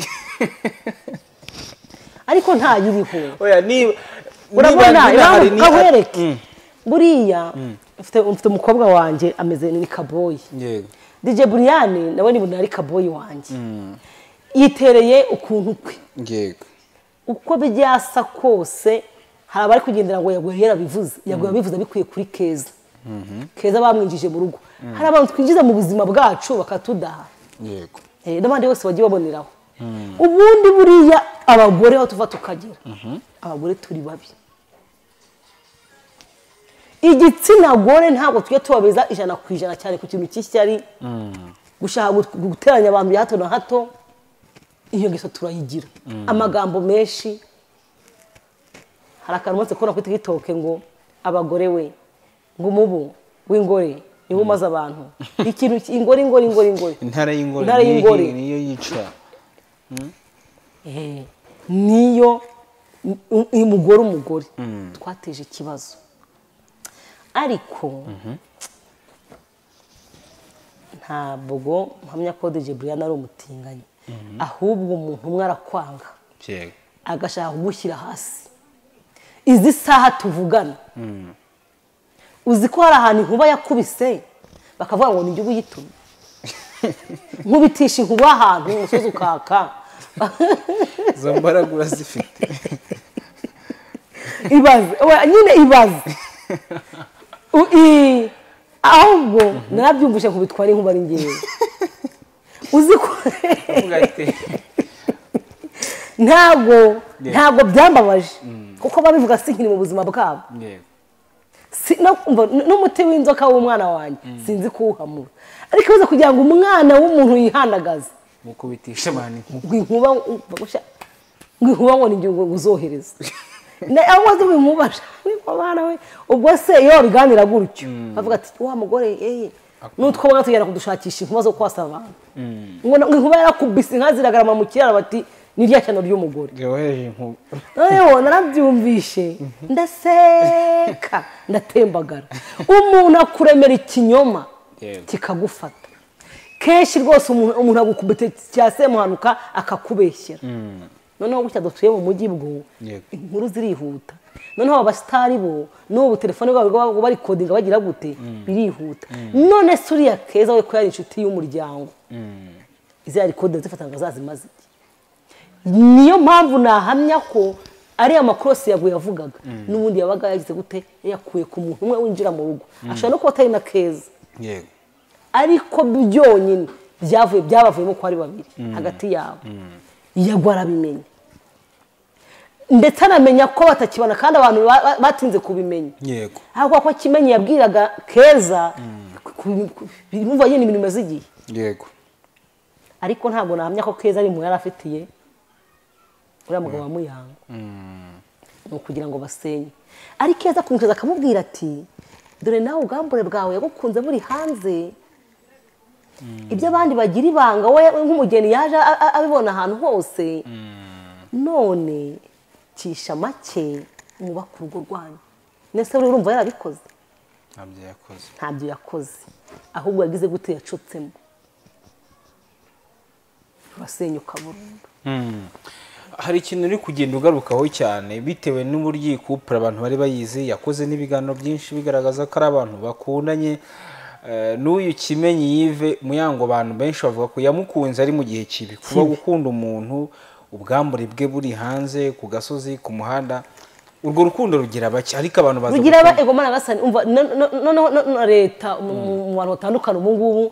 Ariko nta yiriho. Oya niba urabona kahwereke. Buriya mfite umukobwa wanjye ameze ni kaboyi. Yego. DJ Brian nawe ni bunari kaboyi wanjye. Yitereye ukuntu kwe. Yego. Uko byasa kose hari abari kugendera ngo yaguye yarabivuze, yaguye bivuze bikwiye kuri Keza. Keza bamwinjije mu rugo. Hari abantu twinjiza mu buzima bwacu bakatudaha. Yego. N'abandi bose bagiye baboneraho. Ubundi buriya abagore aho tuva tukagera. Abagore turi babi. Igitsina gore ntabwo tujye tubabeza 100% cyane ku kintu cy'ishyari. Gushaka guteranya abantu bya hato na hato, iyo ngeso turayigira. Amagambo menshi. Hari akantu umaze kubona kuri TikTok ngo abagore we ngo umubu w'ingore niwo umaze abantu. Ikintu ingore ingore ingore ingore. Intare y'ingore niyo yica. Niyo umugore umugore twateje ikibazo. Ariko ntabwo mpamya ko DJ Brian ari umutinganyi, ahubwo umuntu umwe arakwanga agashaka kugushyira hasi. Izi saha tuvugana uzi ko hari ahantu inkuba yakubise bakavuga ngo nijye uyitumye, nkubitisha inkuba ahantu umusozi ukaka. Izo mbaraga urazifite. Ibaze nyine, ibaze ahubwo narabyumvise kubitwara inkuba ari ngewe. Uzi ko ntabwo byambabaje kuko babivuga sinkiri mu buzima bwabo. N'umuti w'inzoka w'umwana wanjye sinzi kuwuhamura, ariko biza kugira ngo umwana w'umuntu yihandagaze mukubitisha abantu inkuba ngo nijye uzohereza. Aho zimubasha niko bana we ubwo se iyo biganira gutyo bavuga ati wa mugore nutwo bwana tugera kudushakisha inkuba zo kwasa abantu ngo inkuba yarakubise inka ziragarama mu kiraro bati ni rya cyano ry'umugore yoheje inkuba. Noneho narabyumvishe ndaseka ndatembagara. Umuntu akuremera ikinyoma kikagufata kenshi rwose, umuntu agukubita cya semuhanuka akakubeshyera. Noneho gutya dutuye mu mujyi bwo inkuru zirihuta, noneho abasitari bo n'ubu telefone bwabo bari kodinga bagira gute birihuta. None se uriya Keza we ko yari inshuti y'umuryango, izi yari kode zifatanga zazimaze iki? Niyo mpamvu nahamya ko ari amakrosi yaguye yavugaga n'ubundi yabaga yagize gute yakuye ku muntu umwe winjira mu rugo, ashobora no kuba atari na Keza. Yego, ariko byonyine byavuye byabavuyemo ko ari babiri hagati yabo. Yagwa arabimenya ndetse anamenya ko batakibana, kandi abantu batinze kubimenya. Yego, ahubwo ko Kimenyi yabwiraga Keza bimva yene ibintu bimaze igihe. Yego, ariko ntabwo nahamya ko Keza ari mu yarafitiye uriya mugabo wa Muyango, ni ukugira ngo basenye. Ariko Keza kumukeza akamubwira ati dore nawe ubwambure bwawe yagukunze buri hanze, ibyo abandi bagira ibanga we nk'umugeni yaje abibona ahantu hose, none cisha make mwubaka urugo rwanyu. Nese urumva yarabikoze? Ntabyo yakoze, ntabyo yakoze, ahubwo yagize gute yacutsemo basenyuka burundu. Hari ikintu uri kugenda ugarukaho cyane bitewe n'uburyo iyi couple abantu bari bayizi, yakoze n'ibiganiro byinshi bigaragaza ko ari abantu bakundanye. N'uyu Kimenyi Yves Muyango abantu benshi bavuga ko yamukunze ari mu gihe kibi, kuba gukunda umuntu ubwambure bwe buri hanze ku gasozi ku muhanda, urwo rukundo rugira bake, ariko abantu baza rugira ba ego mana gasani. Umva no leta mu bantu batandukana ubu ngubu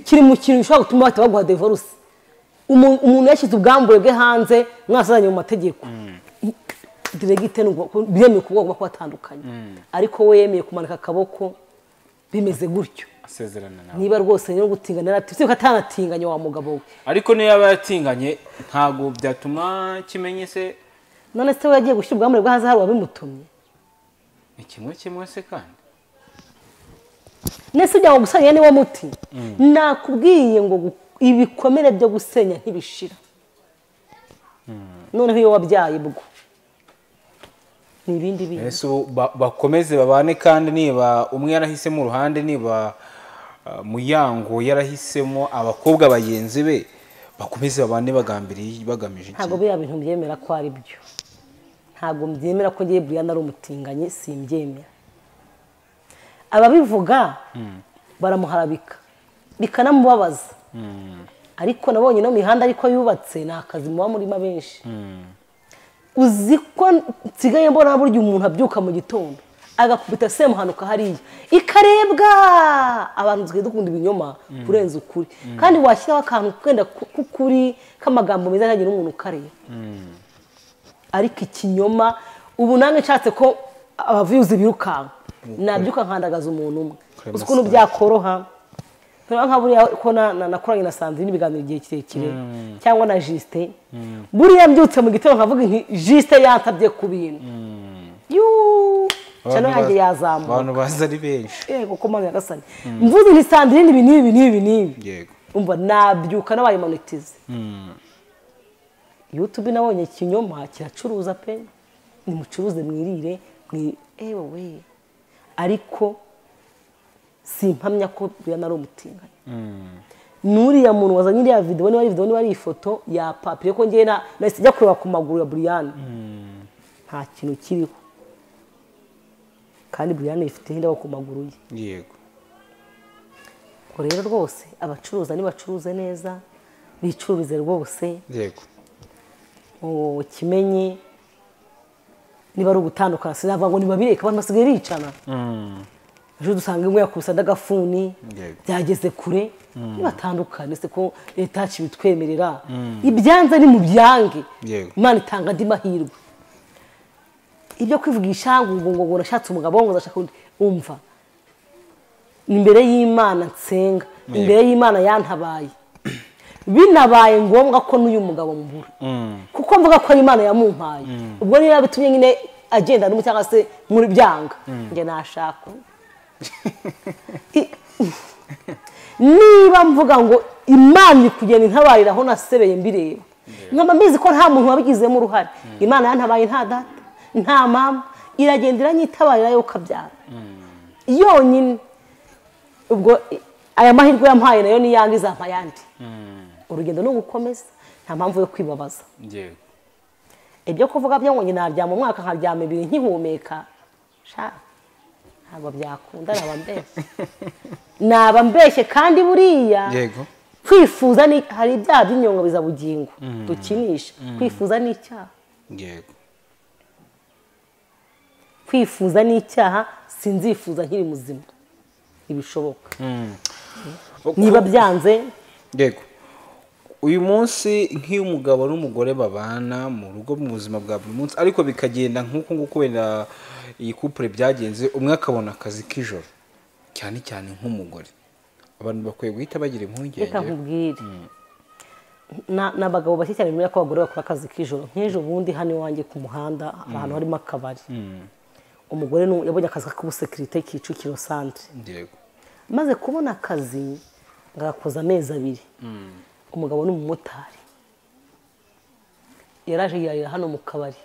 kiri mu kintu gishobora gutuma bahita baguha divorce. Umuntu yashyize ubwambure bwe hanze mwasazanye mu mategeko diregite biremewe kuvuga ko batandukanye, ariko we yemeye kumanika akaboko bimeze gutyo asezerana nawe. Niba rwose no gutingana narati ko atanatinganye wa mugabo we, ariko niyo yaba yatinganye ntago byatuma Kimenyi se. None se we yagiye gushyira ubwambure bwe hanze hari wabimutumye? Ni kimwe kimwe se kandi nese ujya gusanya niwo muti. Nakubwiye ngo ibikomere byo gusenya ntibishira. Noneho iyo wabyaye bwo ni ibindi bintu. Ese bakomeze babane, kandi niba umwe yarahisemo uruhande, niba Muyango yarahisemo abakobwa bagenzi be, bakomeze babane bagambiriye bagamije iki? Ntabwo biriya bintu byemera ko ari byo, ntabwo mbyemera ko ngiye Brian ari umutinganyi, simbyemera. Ababivuga baramuharabika bikanamubabaza, ariko nabonye no mihanda ariko yubatse ni akazi muba murimo benshi. Uzi ko nsigaye mbona burya umuntu abyuka mu gitondo agakubita semuhanuka hariya ikarebwa. Abantu dusigaye dukunda ibinyoma kurenza ukuri, kandi washyiraho akantu kwenda k'ukuri k'amagambo meza ntagira umuntu ukareba. Ariko ikinyoma ubu nange nshatse ko abaviyuzi birukanka nabyuka nkandagaza umuntu umwe, uzi ukuntu byakoroha. Nka buriya ko nakoranye na Sandrine ibiganiro igihe kirekire cyangwa na Justin, buriya mbyutse mu gitondo nkavuga nti Justin yantabye ku bintu cyane yanjye yazamuka, abantu baza ari benshi. Yego ko mana yagasanye mvuze nti Sandrine ibi n'ibi n'ibi n'ibi, yego umva nabyuka nabaye monetize. YouTube nabonye ikinyoma kiracuruza pe, nimucuruze mwirire mwi ewe, ariko simpamya ko Brian ari umutinganyi. Nuriya muntu wazanye iriya video, niba ari video niba ari ifoto ya papier, ko ngiye nahise njya kureba ku maguru ya Brian nta kintu kiriho, kandi Brian ifite indabo ku maguru ye. Yego, ko rero rwose abacuruza nibacuruze neza bicururize rwose. Yego, Kimenyi niba ari ugutandukana sinavuga ngo nibabireke, abantu basigaye bicana. Ejo dusanga imwe yakubise ndagafuni byageze kure, nibatandukane se ko leta yacu ibitwemerera, ibyanze ni mu byange, Imana itanga andi mahirwe. Ibyo kwivugisha ngo ngo nashatse umugabo ngo ndashaka undi, umva imbere y'Imana nsenga, imbere y'Imana yantabaye, binabaye ngombwa ko n'uyu mugabo mubura, kuko mvuga ko ari Imana yamumpaye. Ubwo niba bitumye nyine agenda n'umwe cyangwa se muri byanga njye nashaka. Niba mvuga ngo Imana ikugenda intabarira aho nasebeye mbireba, nkaba mbizi ko nta muntu wabigizemo uruhare, Imana yantabaye nta data nta mama, iragenda iranyitabarira yo kabyara yonyine. Ubwo aya mahirwe yampaye nayo ni yange izampa yandi. Urugendo no gukomeza, nta mpamvu yo kwibabaza. Ibyo kuvuga byo ngo naryama umwaka nkaryama ibiri nkihumeka, sha ntabwo byakunda, naba mbeshye naba mbeshye. Kandi buriya kwifuza ni hari ibyaha by'inyongo bizabugingo dukinisha. Kwifuza ni icyaha. Yego, kwifuza ni icyaha, sinzifuza nkiri muzima, ibishoboka niba byanze. Yego, uyu munsi nk'iyo umugabo n'umugore babana mu rugo mu buzima bwa buri munsi, ariko bikagenda nk'uko nguko wenda iyi couple byagenze, umwe akabona akazi k'ijoro cyane cyane nk'umugore, abantu bakwiye guhita bagira impungenge. Reka nkubwire, n'abagabo bake cyane bemera ko abagore bakora akazi k'ijoro. Nk'ejo bundi hano iwanjye ku muhanda ahantu harimo akabari, umugore yabonye akazi k'ubusekirite Kicukiro centre. Yego, maze kubona akazi ngakoza amezi 2. Umugabo ni umumotari, yaraje yirarira hano mu kabari.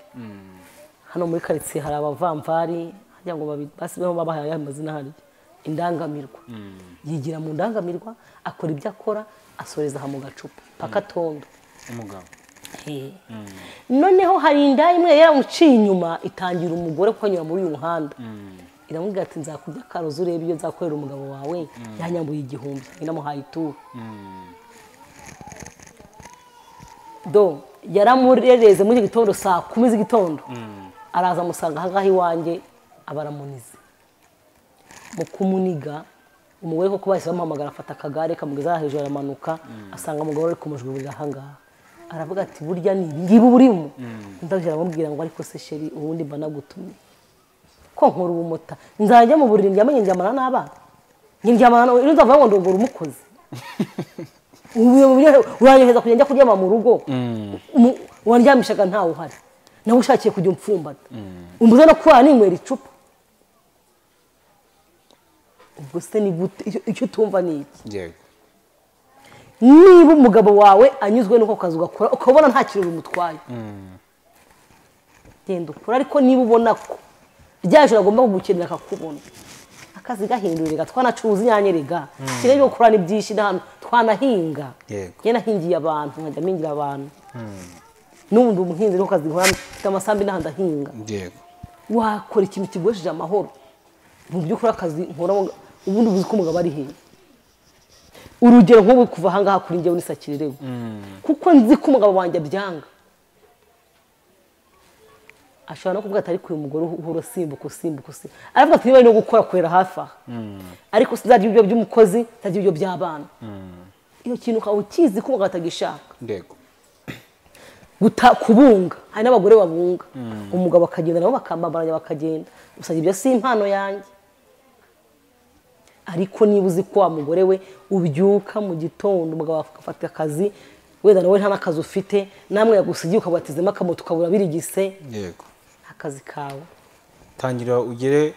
Hano muri quartier hari abavamvari, hajya ngo basibeho babahaye amazina hari indangamirwa. Yigira mu ndangamirwa, akora ibyo akora, asoreza aha mu gacupa paka tondo umugabo. Noneho hari inda imwe yaramuciye inyuma, itangira umugore kuko anyura muri uyu muhanda. Iramubwira ati nzakujya karoza urebe iyo nzakorera umugabo wawe, yanyambuye 1000 inamuhaye ituro. Do yaramurereze muri gitondo saa 10 z'igitondo, araza amusanga ahangaha iwanjye, abaramunize. Mu kumuniga umugore koko bahise bamuhamagara, afata akagare kamugeza hejuru aramanuka, asanga umugabo ari kumujwibira ahangaha. Aravuga ati burya ni ngibi burimo. Ndabyo aramubwira ngo ariko se sheri ubundi mba nagutumye ko nkora ubumota, nzajya mu buriri ndyamanye ndyamana n'abana, ndyamana nzavuga ngo ndongora umukozi. Uranyoheza kujya njya kuryama mu rugo, wandyamishaga ntawe uhari, nawe ushakiye kujya umfumbata, umbuza no kurara ninywera icupa. Ubwo se ni gute icyo utumva ni iki? Yego, niba umugabo wawe anyuzwe n'uko kazi ugakora, ukabona nta kintu bimutwaye, genda ukora. Ariko niba ubona ko rya joro agomba kugukenera akakubona, akazi gahindurira, twanacuruza inyanya rega, kigali byo gukora ni byinshi n'ahantu twanahinga. Njye nahingiye abantu, nkajya mpingira abantu. N'ubundi umuhinzi niko kazi nkora, mfite amasambi n'ahandi ahinga. Yego, wakora ikintu kiguhesheje amahoro mu by'ukuri akazi nkora, ubundi ubuzi ko umugabo ari hehe. Urugero nk'ubu kuva ahangaha kuri njyewe nisakirego, kuko nzi ko umugabo wanjye abyanga. Ashobora no kuvuga ati ariko uyu mugore uhora usimbuka usimbuka usimbuka, aravuga ati niba ari no gukora kwera hafi aha, ariko sinzarya ibyo by'umukozi, nzarya ibyo by'abana. Iyo kintu ukaba ukizi ko umugabo atagishaka. Yego, kubunga, hari n'abagore babunga, umugabo akagenda nabo bakambabaranya bakagenda, gusa ibyo si impano yanjye. Ariko niba uzi ko wa mugore we ubyuka mu gitondo umugabo agafata akazi, wenda nawe nta n'akazi ufite, namwe yagusigiye ukabatizemo akamoto ukabura birigise. Yego, akazi kawe tangira ugere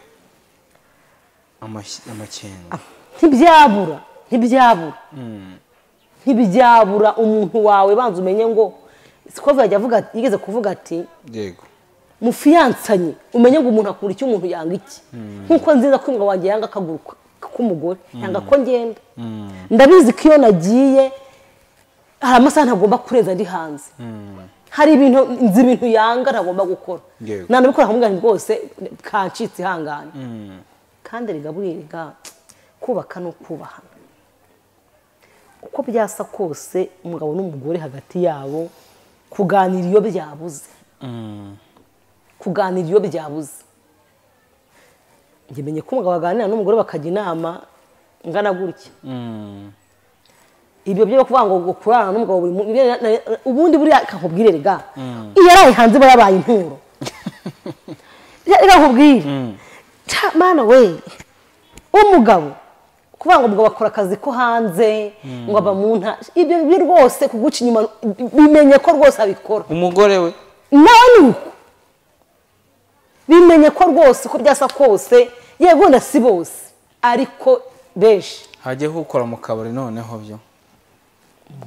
amakenga. Ntibyabura, ntibyabura, ntibyabura. Umuntu wawe banza umenye ngo siko yajya avuga, yigeze kuvuga ati yego mufiyansanye, umenye ngo umuntu akura icyo umuntu yanga iki. Nkuko nziza ko umugabo wanjye yanga akaguru k'umugore, yanga ko ngenda. Ndabizi ko iyo nagiye hari amasaha ntagomba kurenza ndi hanze. Hari ibintu nzi, ibintu yanga ntagomba gukora, nanabikora nkamubwira nti rwose kancitse ihangane. Kandi rega buriya kubaka no kubahana, uko byasa kose umugabo n'umugore hagati yabo kuganira iyo byabuze, kuganira iyo byabuze. Njye menye ko umugabo aganira n'umugore bakajya inama ngana gutya. Ibyo byo kuvuga ngo kurarana n'umugabo buri ubundi buriya kakubwire rega, iyo yaraye hanze bayabaye inturo. Reka nkubwire mana we, umugabo kuvuga ngo umugabo akora akazi ko hanze ngo aba mu nta, ibyo byo rwose kuguca inyuma, bimenye ko rwose abikora. Umugore we nawe ni uko Bimenye ko rwose uko byasa kose, yego na si bose ariko benshi. Hajye gukora mu kabari noneho byo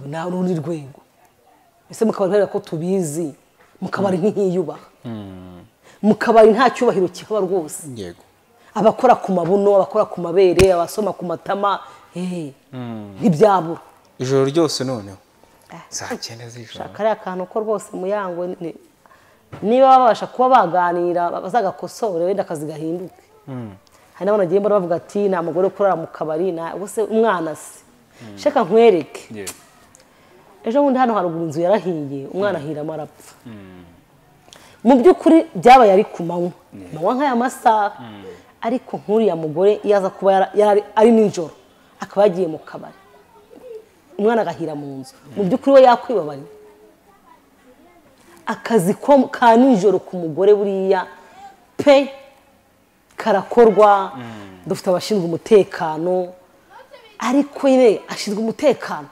na urundi rwego. Ese mu kabari ko tubizi, mu kabari ntihiyubaha. Mu kabari nta cyubahiro kihaba rwose. Yego. Abakora ku mabuno, abakora ku mabere, abasoma ku matama, ntibyabura. Ijoro ryose noneho. Saa 9 z'ijoro. Kariya akantu ko rwose Muyango niba babasha kuba baganira bazagakosore wenda akazi gahinduke. Hari n'abana bagiye bavuga ati nta mugore kurara mu kabari, na ubuse umwana se. Sheka nkwereke. Ejo bundi hano haruguru inzu yarahiye, umwana ahiramo arapfa. Mu by'ukuri byabaye ari ku manywa. Manywa nk'aya masaha. Ariko nk'uriya mugore yaza kuba ari nijoro akaba yagiye mu kabari, umwana agahira mu nzu, mu by'ukuri we yakwibabarira. Akazi ka nijoro ku mugore buriya pe karakorwa, dufite abashinzwe umutekano, ariko nyine ashinzwe umutekano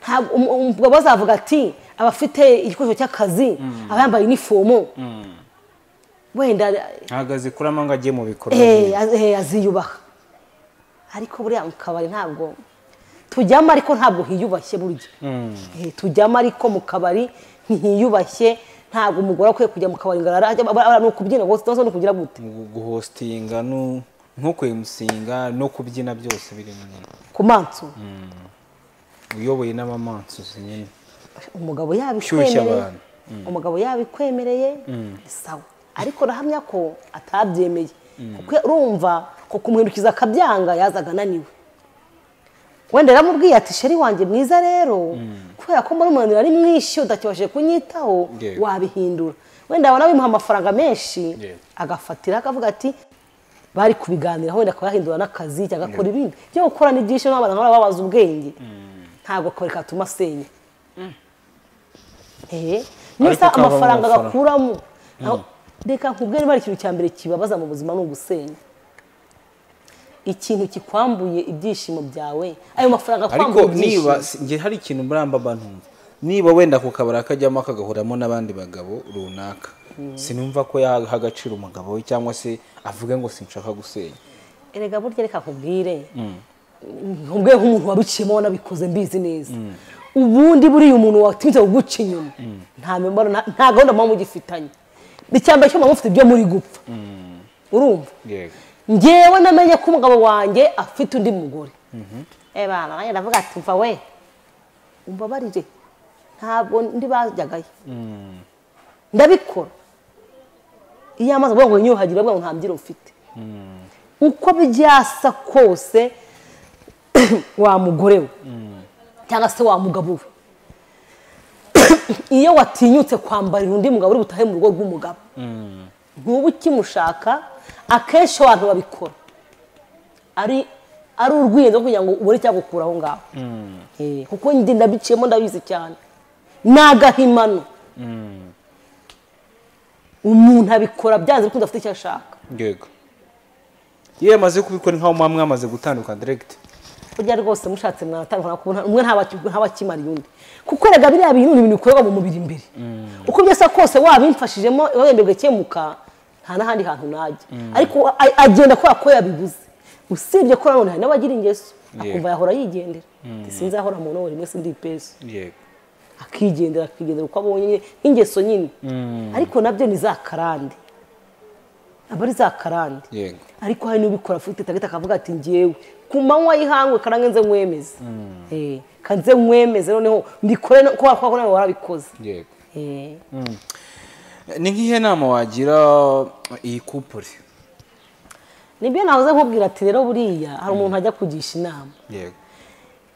ntabwo umugabo bazavuga ati abafite igikoresho cy'akazi, abayambaye inifomo, wenda ahagaze kuri amanga agiye mu bikorwa aziyubaha. Ariko buriya mu kabari ntabwo tujyamo, ariko ntabwo hiyubashye burya. Tujyamo ariko mu kabari ntihiyubashye, ntabwo umugore akwiye kujya mu kabari ngo no kubyina gusa no kugira gute, guhostinga no nko kwemusinga no kubyina byose biri mu nyine ku manso. Uyoboye n'abamanso nyine. Umugabo yabikwemereye, umugabo yabikwemereye sawa, ariko rahamya ko atabyemeye, kuko urumva ko kumuhindukiza akabyanga yazaga ananiwe. Wenda yaramubwiye ati sheri wanjye mwiza rero, kubera ko muri umunaniro ari mwinshi udakibashije kunyitaho, wabihindura. Wenda abona bimuha amafaranga menshi agafatira akavuga ati bari kubiganiraho, wenda akaba yahindura n'akazi cyangwa agakora ibindi byo gukora. Ni byinshi n'abana nk'aba babaza ubwenge, ntabwo akabari katuma asenya. Niba amafaranga agakuramo, reka nkubwire niba ari ikintu cya mbere kibabaza mu buzima ni ugusenya. Ikintu kikwambuye ibyishimo byawe, ayo mafaranga akwambuye ibyishimo. Ariko niba nge hari ikintu muramba abantu, niba wenda ku kabari akajyamo akagahuramo n'abandi bagabo runaka, sinumva ko yaha agaciro umugabo we cyangwa se avuge ngo sinshaka gusenya. Erega burya reka nkubwire, nkubwire nk'umuntu wabiciyemo wanabikoze mbizi neza. Ubundi buriya umuntu watinze kuguca inyuma, nta memoro, nta gahunda muba mugifitanye. Icyambere cyo muba mufite ibyo muri gupfa. Urumva? Yego. Ngewe namenye ko umugabo wanjye afite undi mugore. Bana nanjye ndavuga ati mva we, umbabarire, ntabwo ndi bajyagayo. Ndabikora. Iyo amaze kuvuga ngo nyuhagire, avuga ngo nta mbyiro mfite. Uko byasa kose wa mugore we cyangwa se wa mugabo we, iyo watinyutse kwambarira undi mugabo uri butahe mu rugo rw'umugabo, ntuba ukimushaka. Akenshi abantu babikora ari urwinzo kugira ngo ubone icyagukura aho ngaho. Kuko njye ndabiciyemo ndabizi cyane, ni agahimano. Umuntu abikora byanze bikunze afite icyo ashaka. Yego. Iyo yamaze kubikora nkaho mwamaze gutandukana direct. Burya rwose mushatse mwatandukana, kubona umwe ntabakimariye undi, kuko rega biriya bintu ni ibintu bikorwa mu mubiri imbere. Uko byasa kose wabimfashijemo wembe gakemuka, nta n'ahandi hantu najya. Ariko agenda kubera ko yabibuze. Usibye ko nanone hari n'abagira ingeso, akumva yahora yigendera. Sinzahora mu ntobo rimwe sindi ipeso. Yego. Akigendera akigendera uko abonye nk'ingeso nyine. Ariko nabyo ni za karande. Aba ari za karande. Yego. Ariko hari n'ubikora afite tagita akavuga ati ngewe ku manywa y'ihangwe karange nze nkwemeze. Kanze nkwemeze noneho mbikore ko ko nawe warabikoze. Yego. Ni nk'ihe nama wagira iyi couple? Nibyo nahoze nkubwira ati rero buriya hari umuntu ajya kugisha inama. Yego.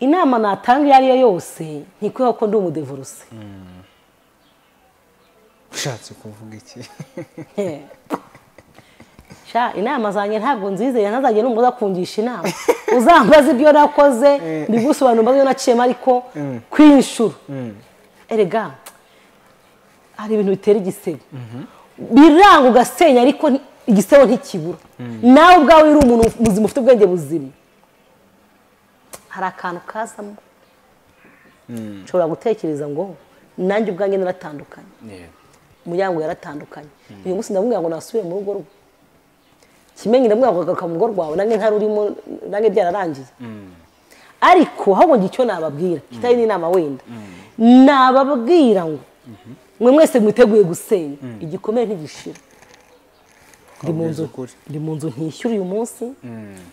Inama natanga iyo ari yo yose ntikwiye ko ndi umudevoruse. Ushatse kuvuga iki? Sha inama zanjye ntabwo nzizeye, ntazajye n'umuza kungisha inama. Uzambaza ibyo nakoze mbigusobanura mbaze naciyemo, ariko kwinshura. Erega hari ibintu bitera igisebo. Biranga ugasenya ariko igisebo ntikibura. Nawe ubwawe uri umuntu muzima ufite ubwenge buzima. Hari akantu kazamo. Nshobora gutekereza ngo nanjye ubwanjye naratandukanye. Muyango yaratandukanye. Uyu munsi ndamubwira ngo nasubire mu rugo rwe. Kimenyi ndamubwira ngo garuka mu rugo rwawe, nange ntarurimo, nange byararangiye. Ariko ahubwo icyo nababwira kitari n'inama wenda, nababwira ngo mwe mwese mwiteguye gusenya, igikomere ntigishira. Ndi mu nzu ntishyura uyu munsi,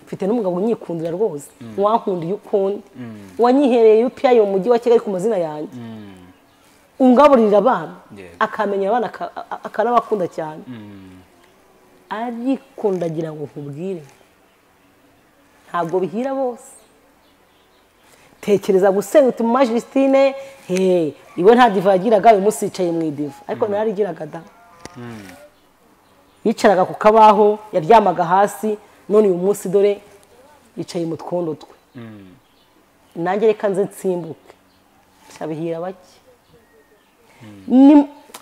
mfite n'umugabo unyikundira rwose, wankundiye ukundi, wanyihereye UPI mu mujyi wa Kigali ku mazina yanjye, ungaburira abana, akamenya abana akanabakunda cyane. Ariko ndagira ngo nkubwire, ntabwo bihira bose. Tekereza gusenya uti mama Justine, he iwe nta diva yagiraga, uyu munsi yicaye mu idiva, ariko nararigiraga da. Yicaraga ku kabaho, yaryamaga hasi, none uyu munsi dore yicaye mu twondo twe. Nanjye reka nze nsimbuke, cyabihira bake.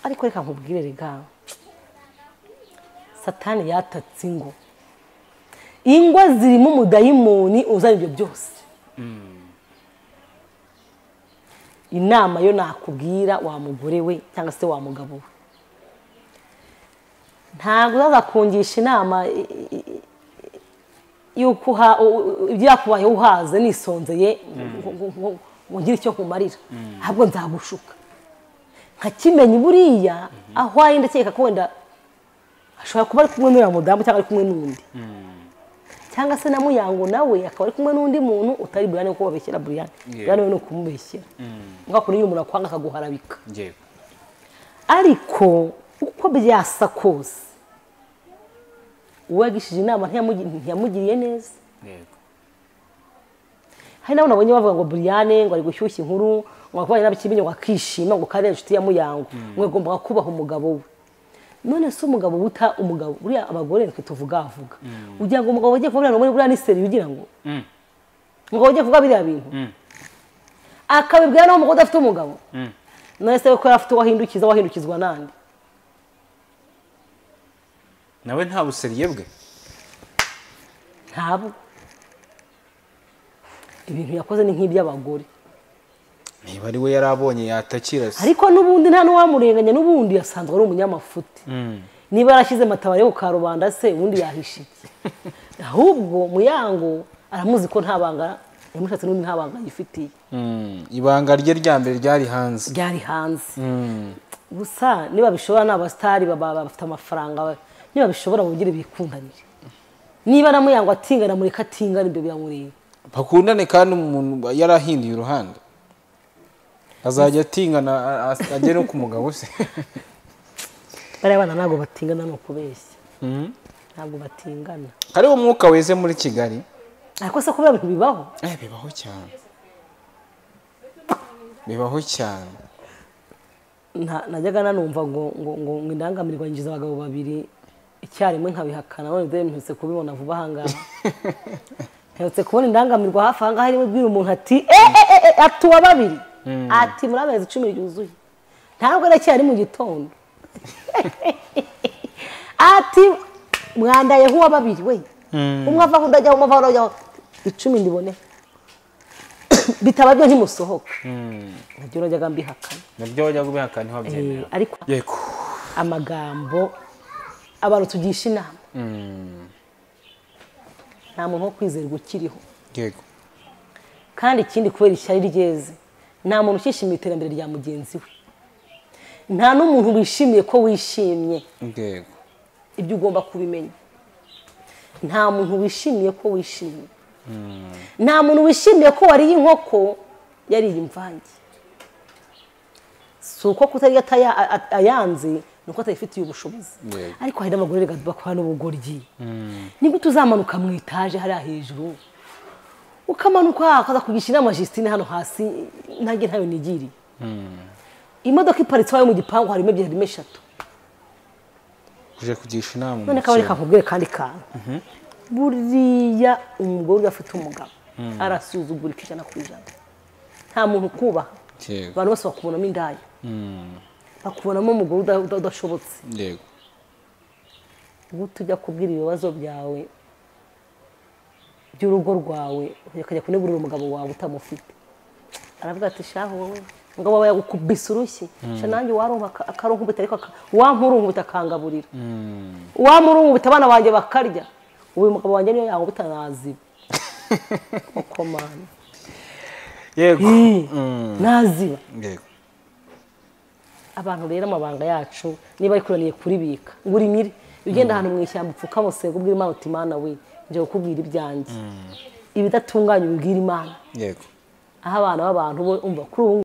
Ariko reka nkubwire rega, Satani yatatse ingo. Ingo zirimo umudayimoni uzana ibyo byose. Inama yo nakubwira wa mugore we cyangwa se wa mugabo we, ntabwo uzaza kungisha inama yuko ibyakubayeho uhaze nisonzeye ngo ngire icyo nkumarira, ahubwo nzagushuka nka Kimenyi. Buriya aho ari ndakeka ko wenda ashobora kuba ari kumwe n'uriya mudamu cyangwa ari kumwe n'undi, cyangwa se na Muyango nawe akaba ari kumwe n'undi muntu utari Brian, kuko babeshyera Brian. Brian we ni ukumubeshyera, mwakora iyo umuntu akwanga akaguharabika. Ariko uko byasa kose, uwagishije inama ntiyamugiriye neza. Hari nabo nabonye bavuga ngo Brian ngo ari gushyushya inkuru, ngo akubanye n'abakimenyi ngo akishima, ngo kandi inshuti ya Muyango, ngo agomba kubaha umugabo we. None se umugabo uta umugabo, buriya abagore twe tuvuga avuga, ugira ngo umugabo agiye kuvuga muri buriya ni seri, ugira ngo umugabo agiye kuvuga biriya bintu akabibwira no umugabo udafite umugabo. None se ko afite wahindukiza, wahindukizwa nande? Nawe nta buseriye bwe, ntabwo. Ibintu yakoze ni nk'iby'abagore. Niba ari we yarabonye yatakira se. Ariko n'ubundi nta n'uwamurenganya, n'ubundi yasanzwe ari umunyamafuti. Niba yarashyize matabare ku karubanda se, ubundi yahisha iki? Ahubwo Muyango aramuzi ko nta banga yamushatse, n'ubundi nta banga yifitiye. Ibanga rye rya mbere ryari hanze, ryari hanze. Gusa niba bishobora n'abastari baba bafite amafaranga, niba bishobora mubwire bikundanire. Niba na Muyango atingana mureka atingana, ibyo biramureba. Bakundane kandi umuntu yarahinduye uruhande, azajya atingana agere no ku mugabo se. Bariya bana ntabwo batingana, no kubeshya. Ntabwo batingana. Hariho umwuka weze muri Kigali. Ariko se kubera ibintu bibaho? Bibaho cyane. Bibaho cyane. Najyaga nanumva ngo ngo ngo indangamirwa yinjiza abagabo babiri icyarimwe nkabihakana, none dore mpise kubibona vuba ahangaha. Mperutse kubona indangamirwa hafi ahangaha irimo ibwira umuntu ati atuwa babiri, ati muri amezi 10 yuzuye, ntabwo aracyari mu gitondo. Ati mwandaye huwa babiri we, umwe ava undi ajyaho, umwe ava undi ajyaho, 10 ndibone bitaba byo ntimusohoka. Nabyo najyaga mbihakana, nabyo wajyaga ubihakana ntiwabyemera. Ariko yego, amagambo abantu tugisha inama, nta muntu wo kwizerwa ukiriho. Yego. Kandi ikindi kubera ishyari ryeze, nta muntu ukishimiye iterambere rya mugenzi we, nta n'umuntu wishimiye ko wishimye. Yego. Ibyo ugomba kubimenya. Nta muntu wishimiye ko wishimye. Nta muntu wishimiye ko wariye inkoko yariye imvange. Si uko kutarya ayanze, nuko atayifitiye ubushobozi. Ariko hari n'abagore bakora n'ubugoryi. Nibwo tuzamanuka mu etaje hariya hejuru, ukamanuka akaza kugisha inama Justine hano hasi, ntange ntayo nigiriye. Imodoka iparitse iwawe mu gipangu harimo ebyiri, harimo eshatu. Uje kugisha inama. None kabari kakubwire kandi kantu. Buriya umugore udafite umugabo arasuzugurika 100%. Nta muntu ukubaha. Abantu bose bakubonamo indaya. Bakubonamo umugore udashobotse. Yego. Ubu tujya kubwira ibibazo byawe by'urugo rwawe, ukajya kunegurira umugabo wawe utamufite. Aravuga ati shaho wowe. Ngo baba yagukubise urushyi. Sha nanjye warumva akarunkubita ariko wampurunkubita akangaburira. Wamurunkubita abana banjye bakarya. Uyu mugabo wanjye niyo yankubita naziba. Okomana. Yego. Naziba. Yego. Abantu rero amabanga yacu niba ikuraniye kuribika ngo urimire ugenda ahantu mu ishyamba upfuka musego ubwira Imana uti Imana we nje kukubwira ibyanjye ibidatunganye ubibwira Imana. Yego. Aho abana b'abantu bo umva kuri ubu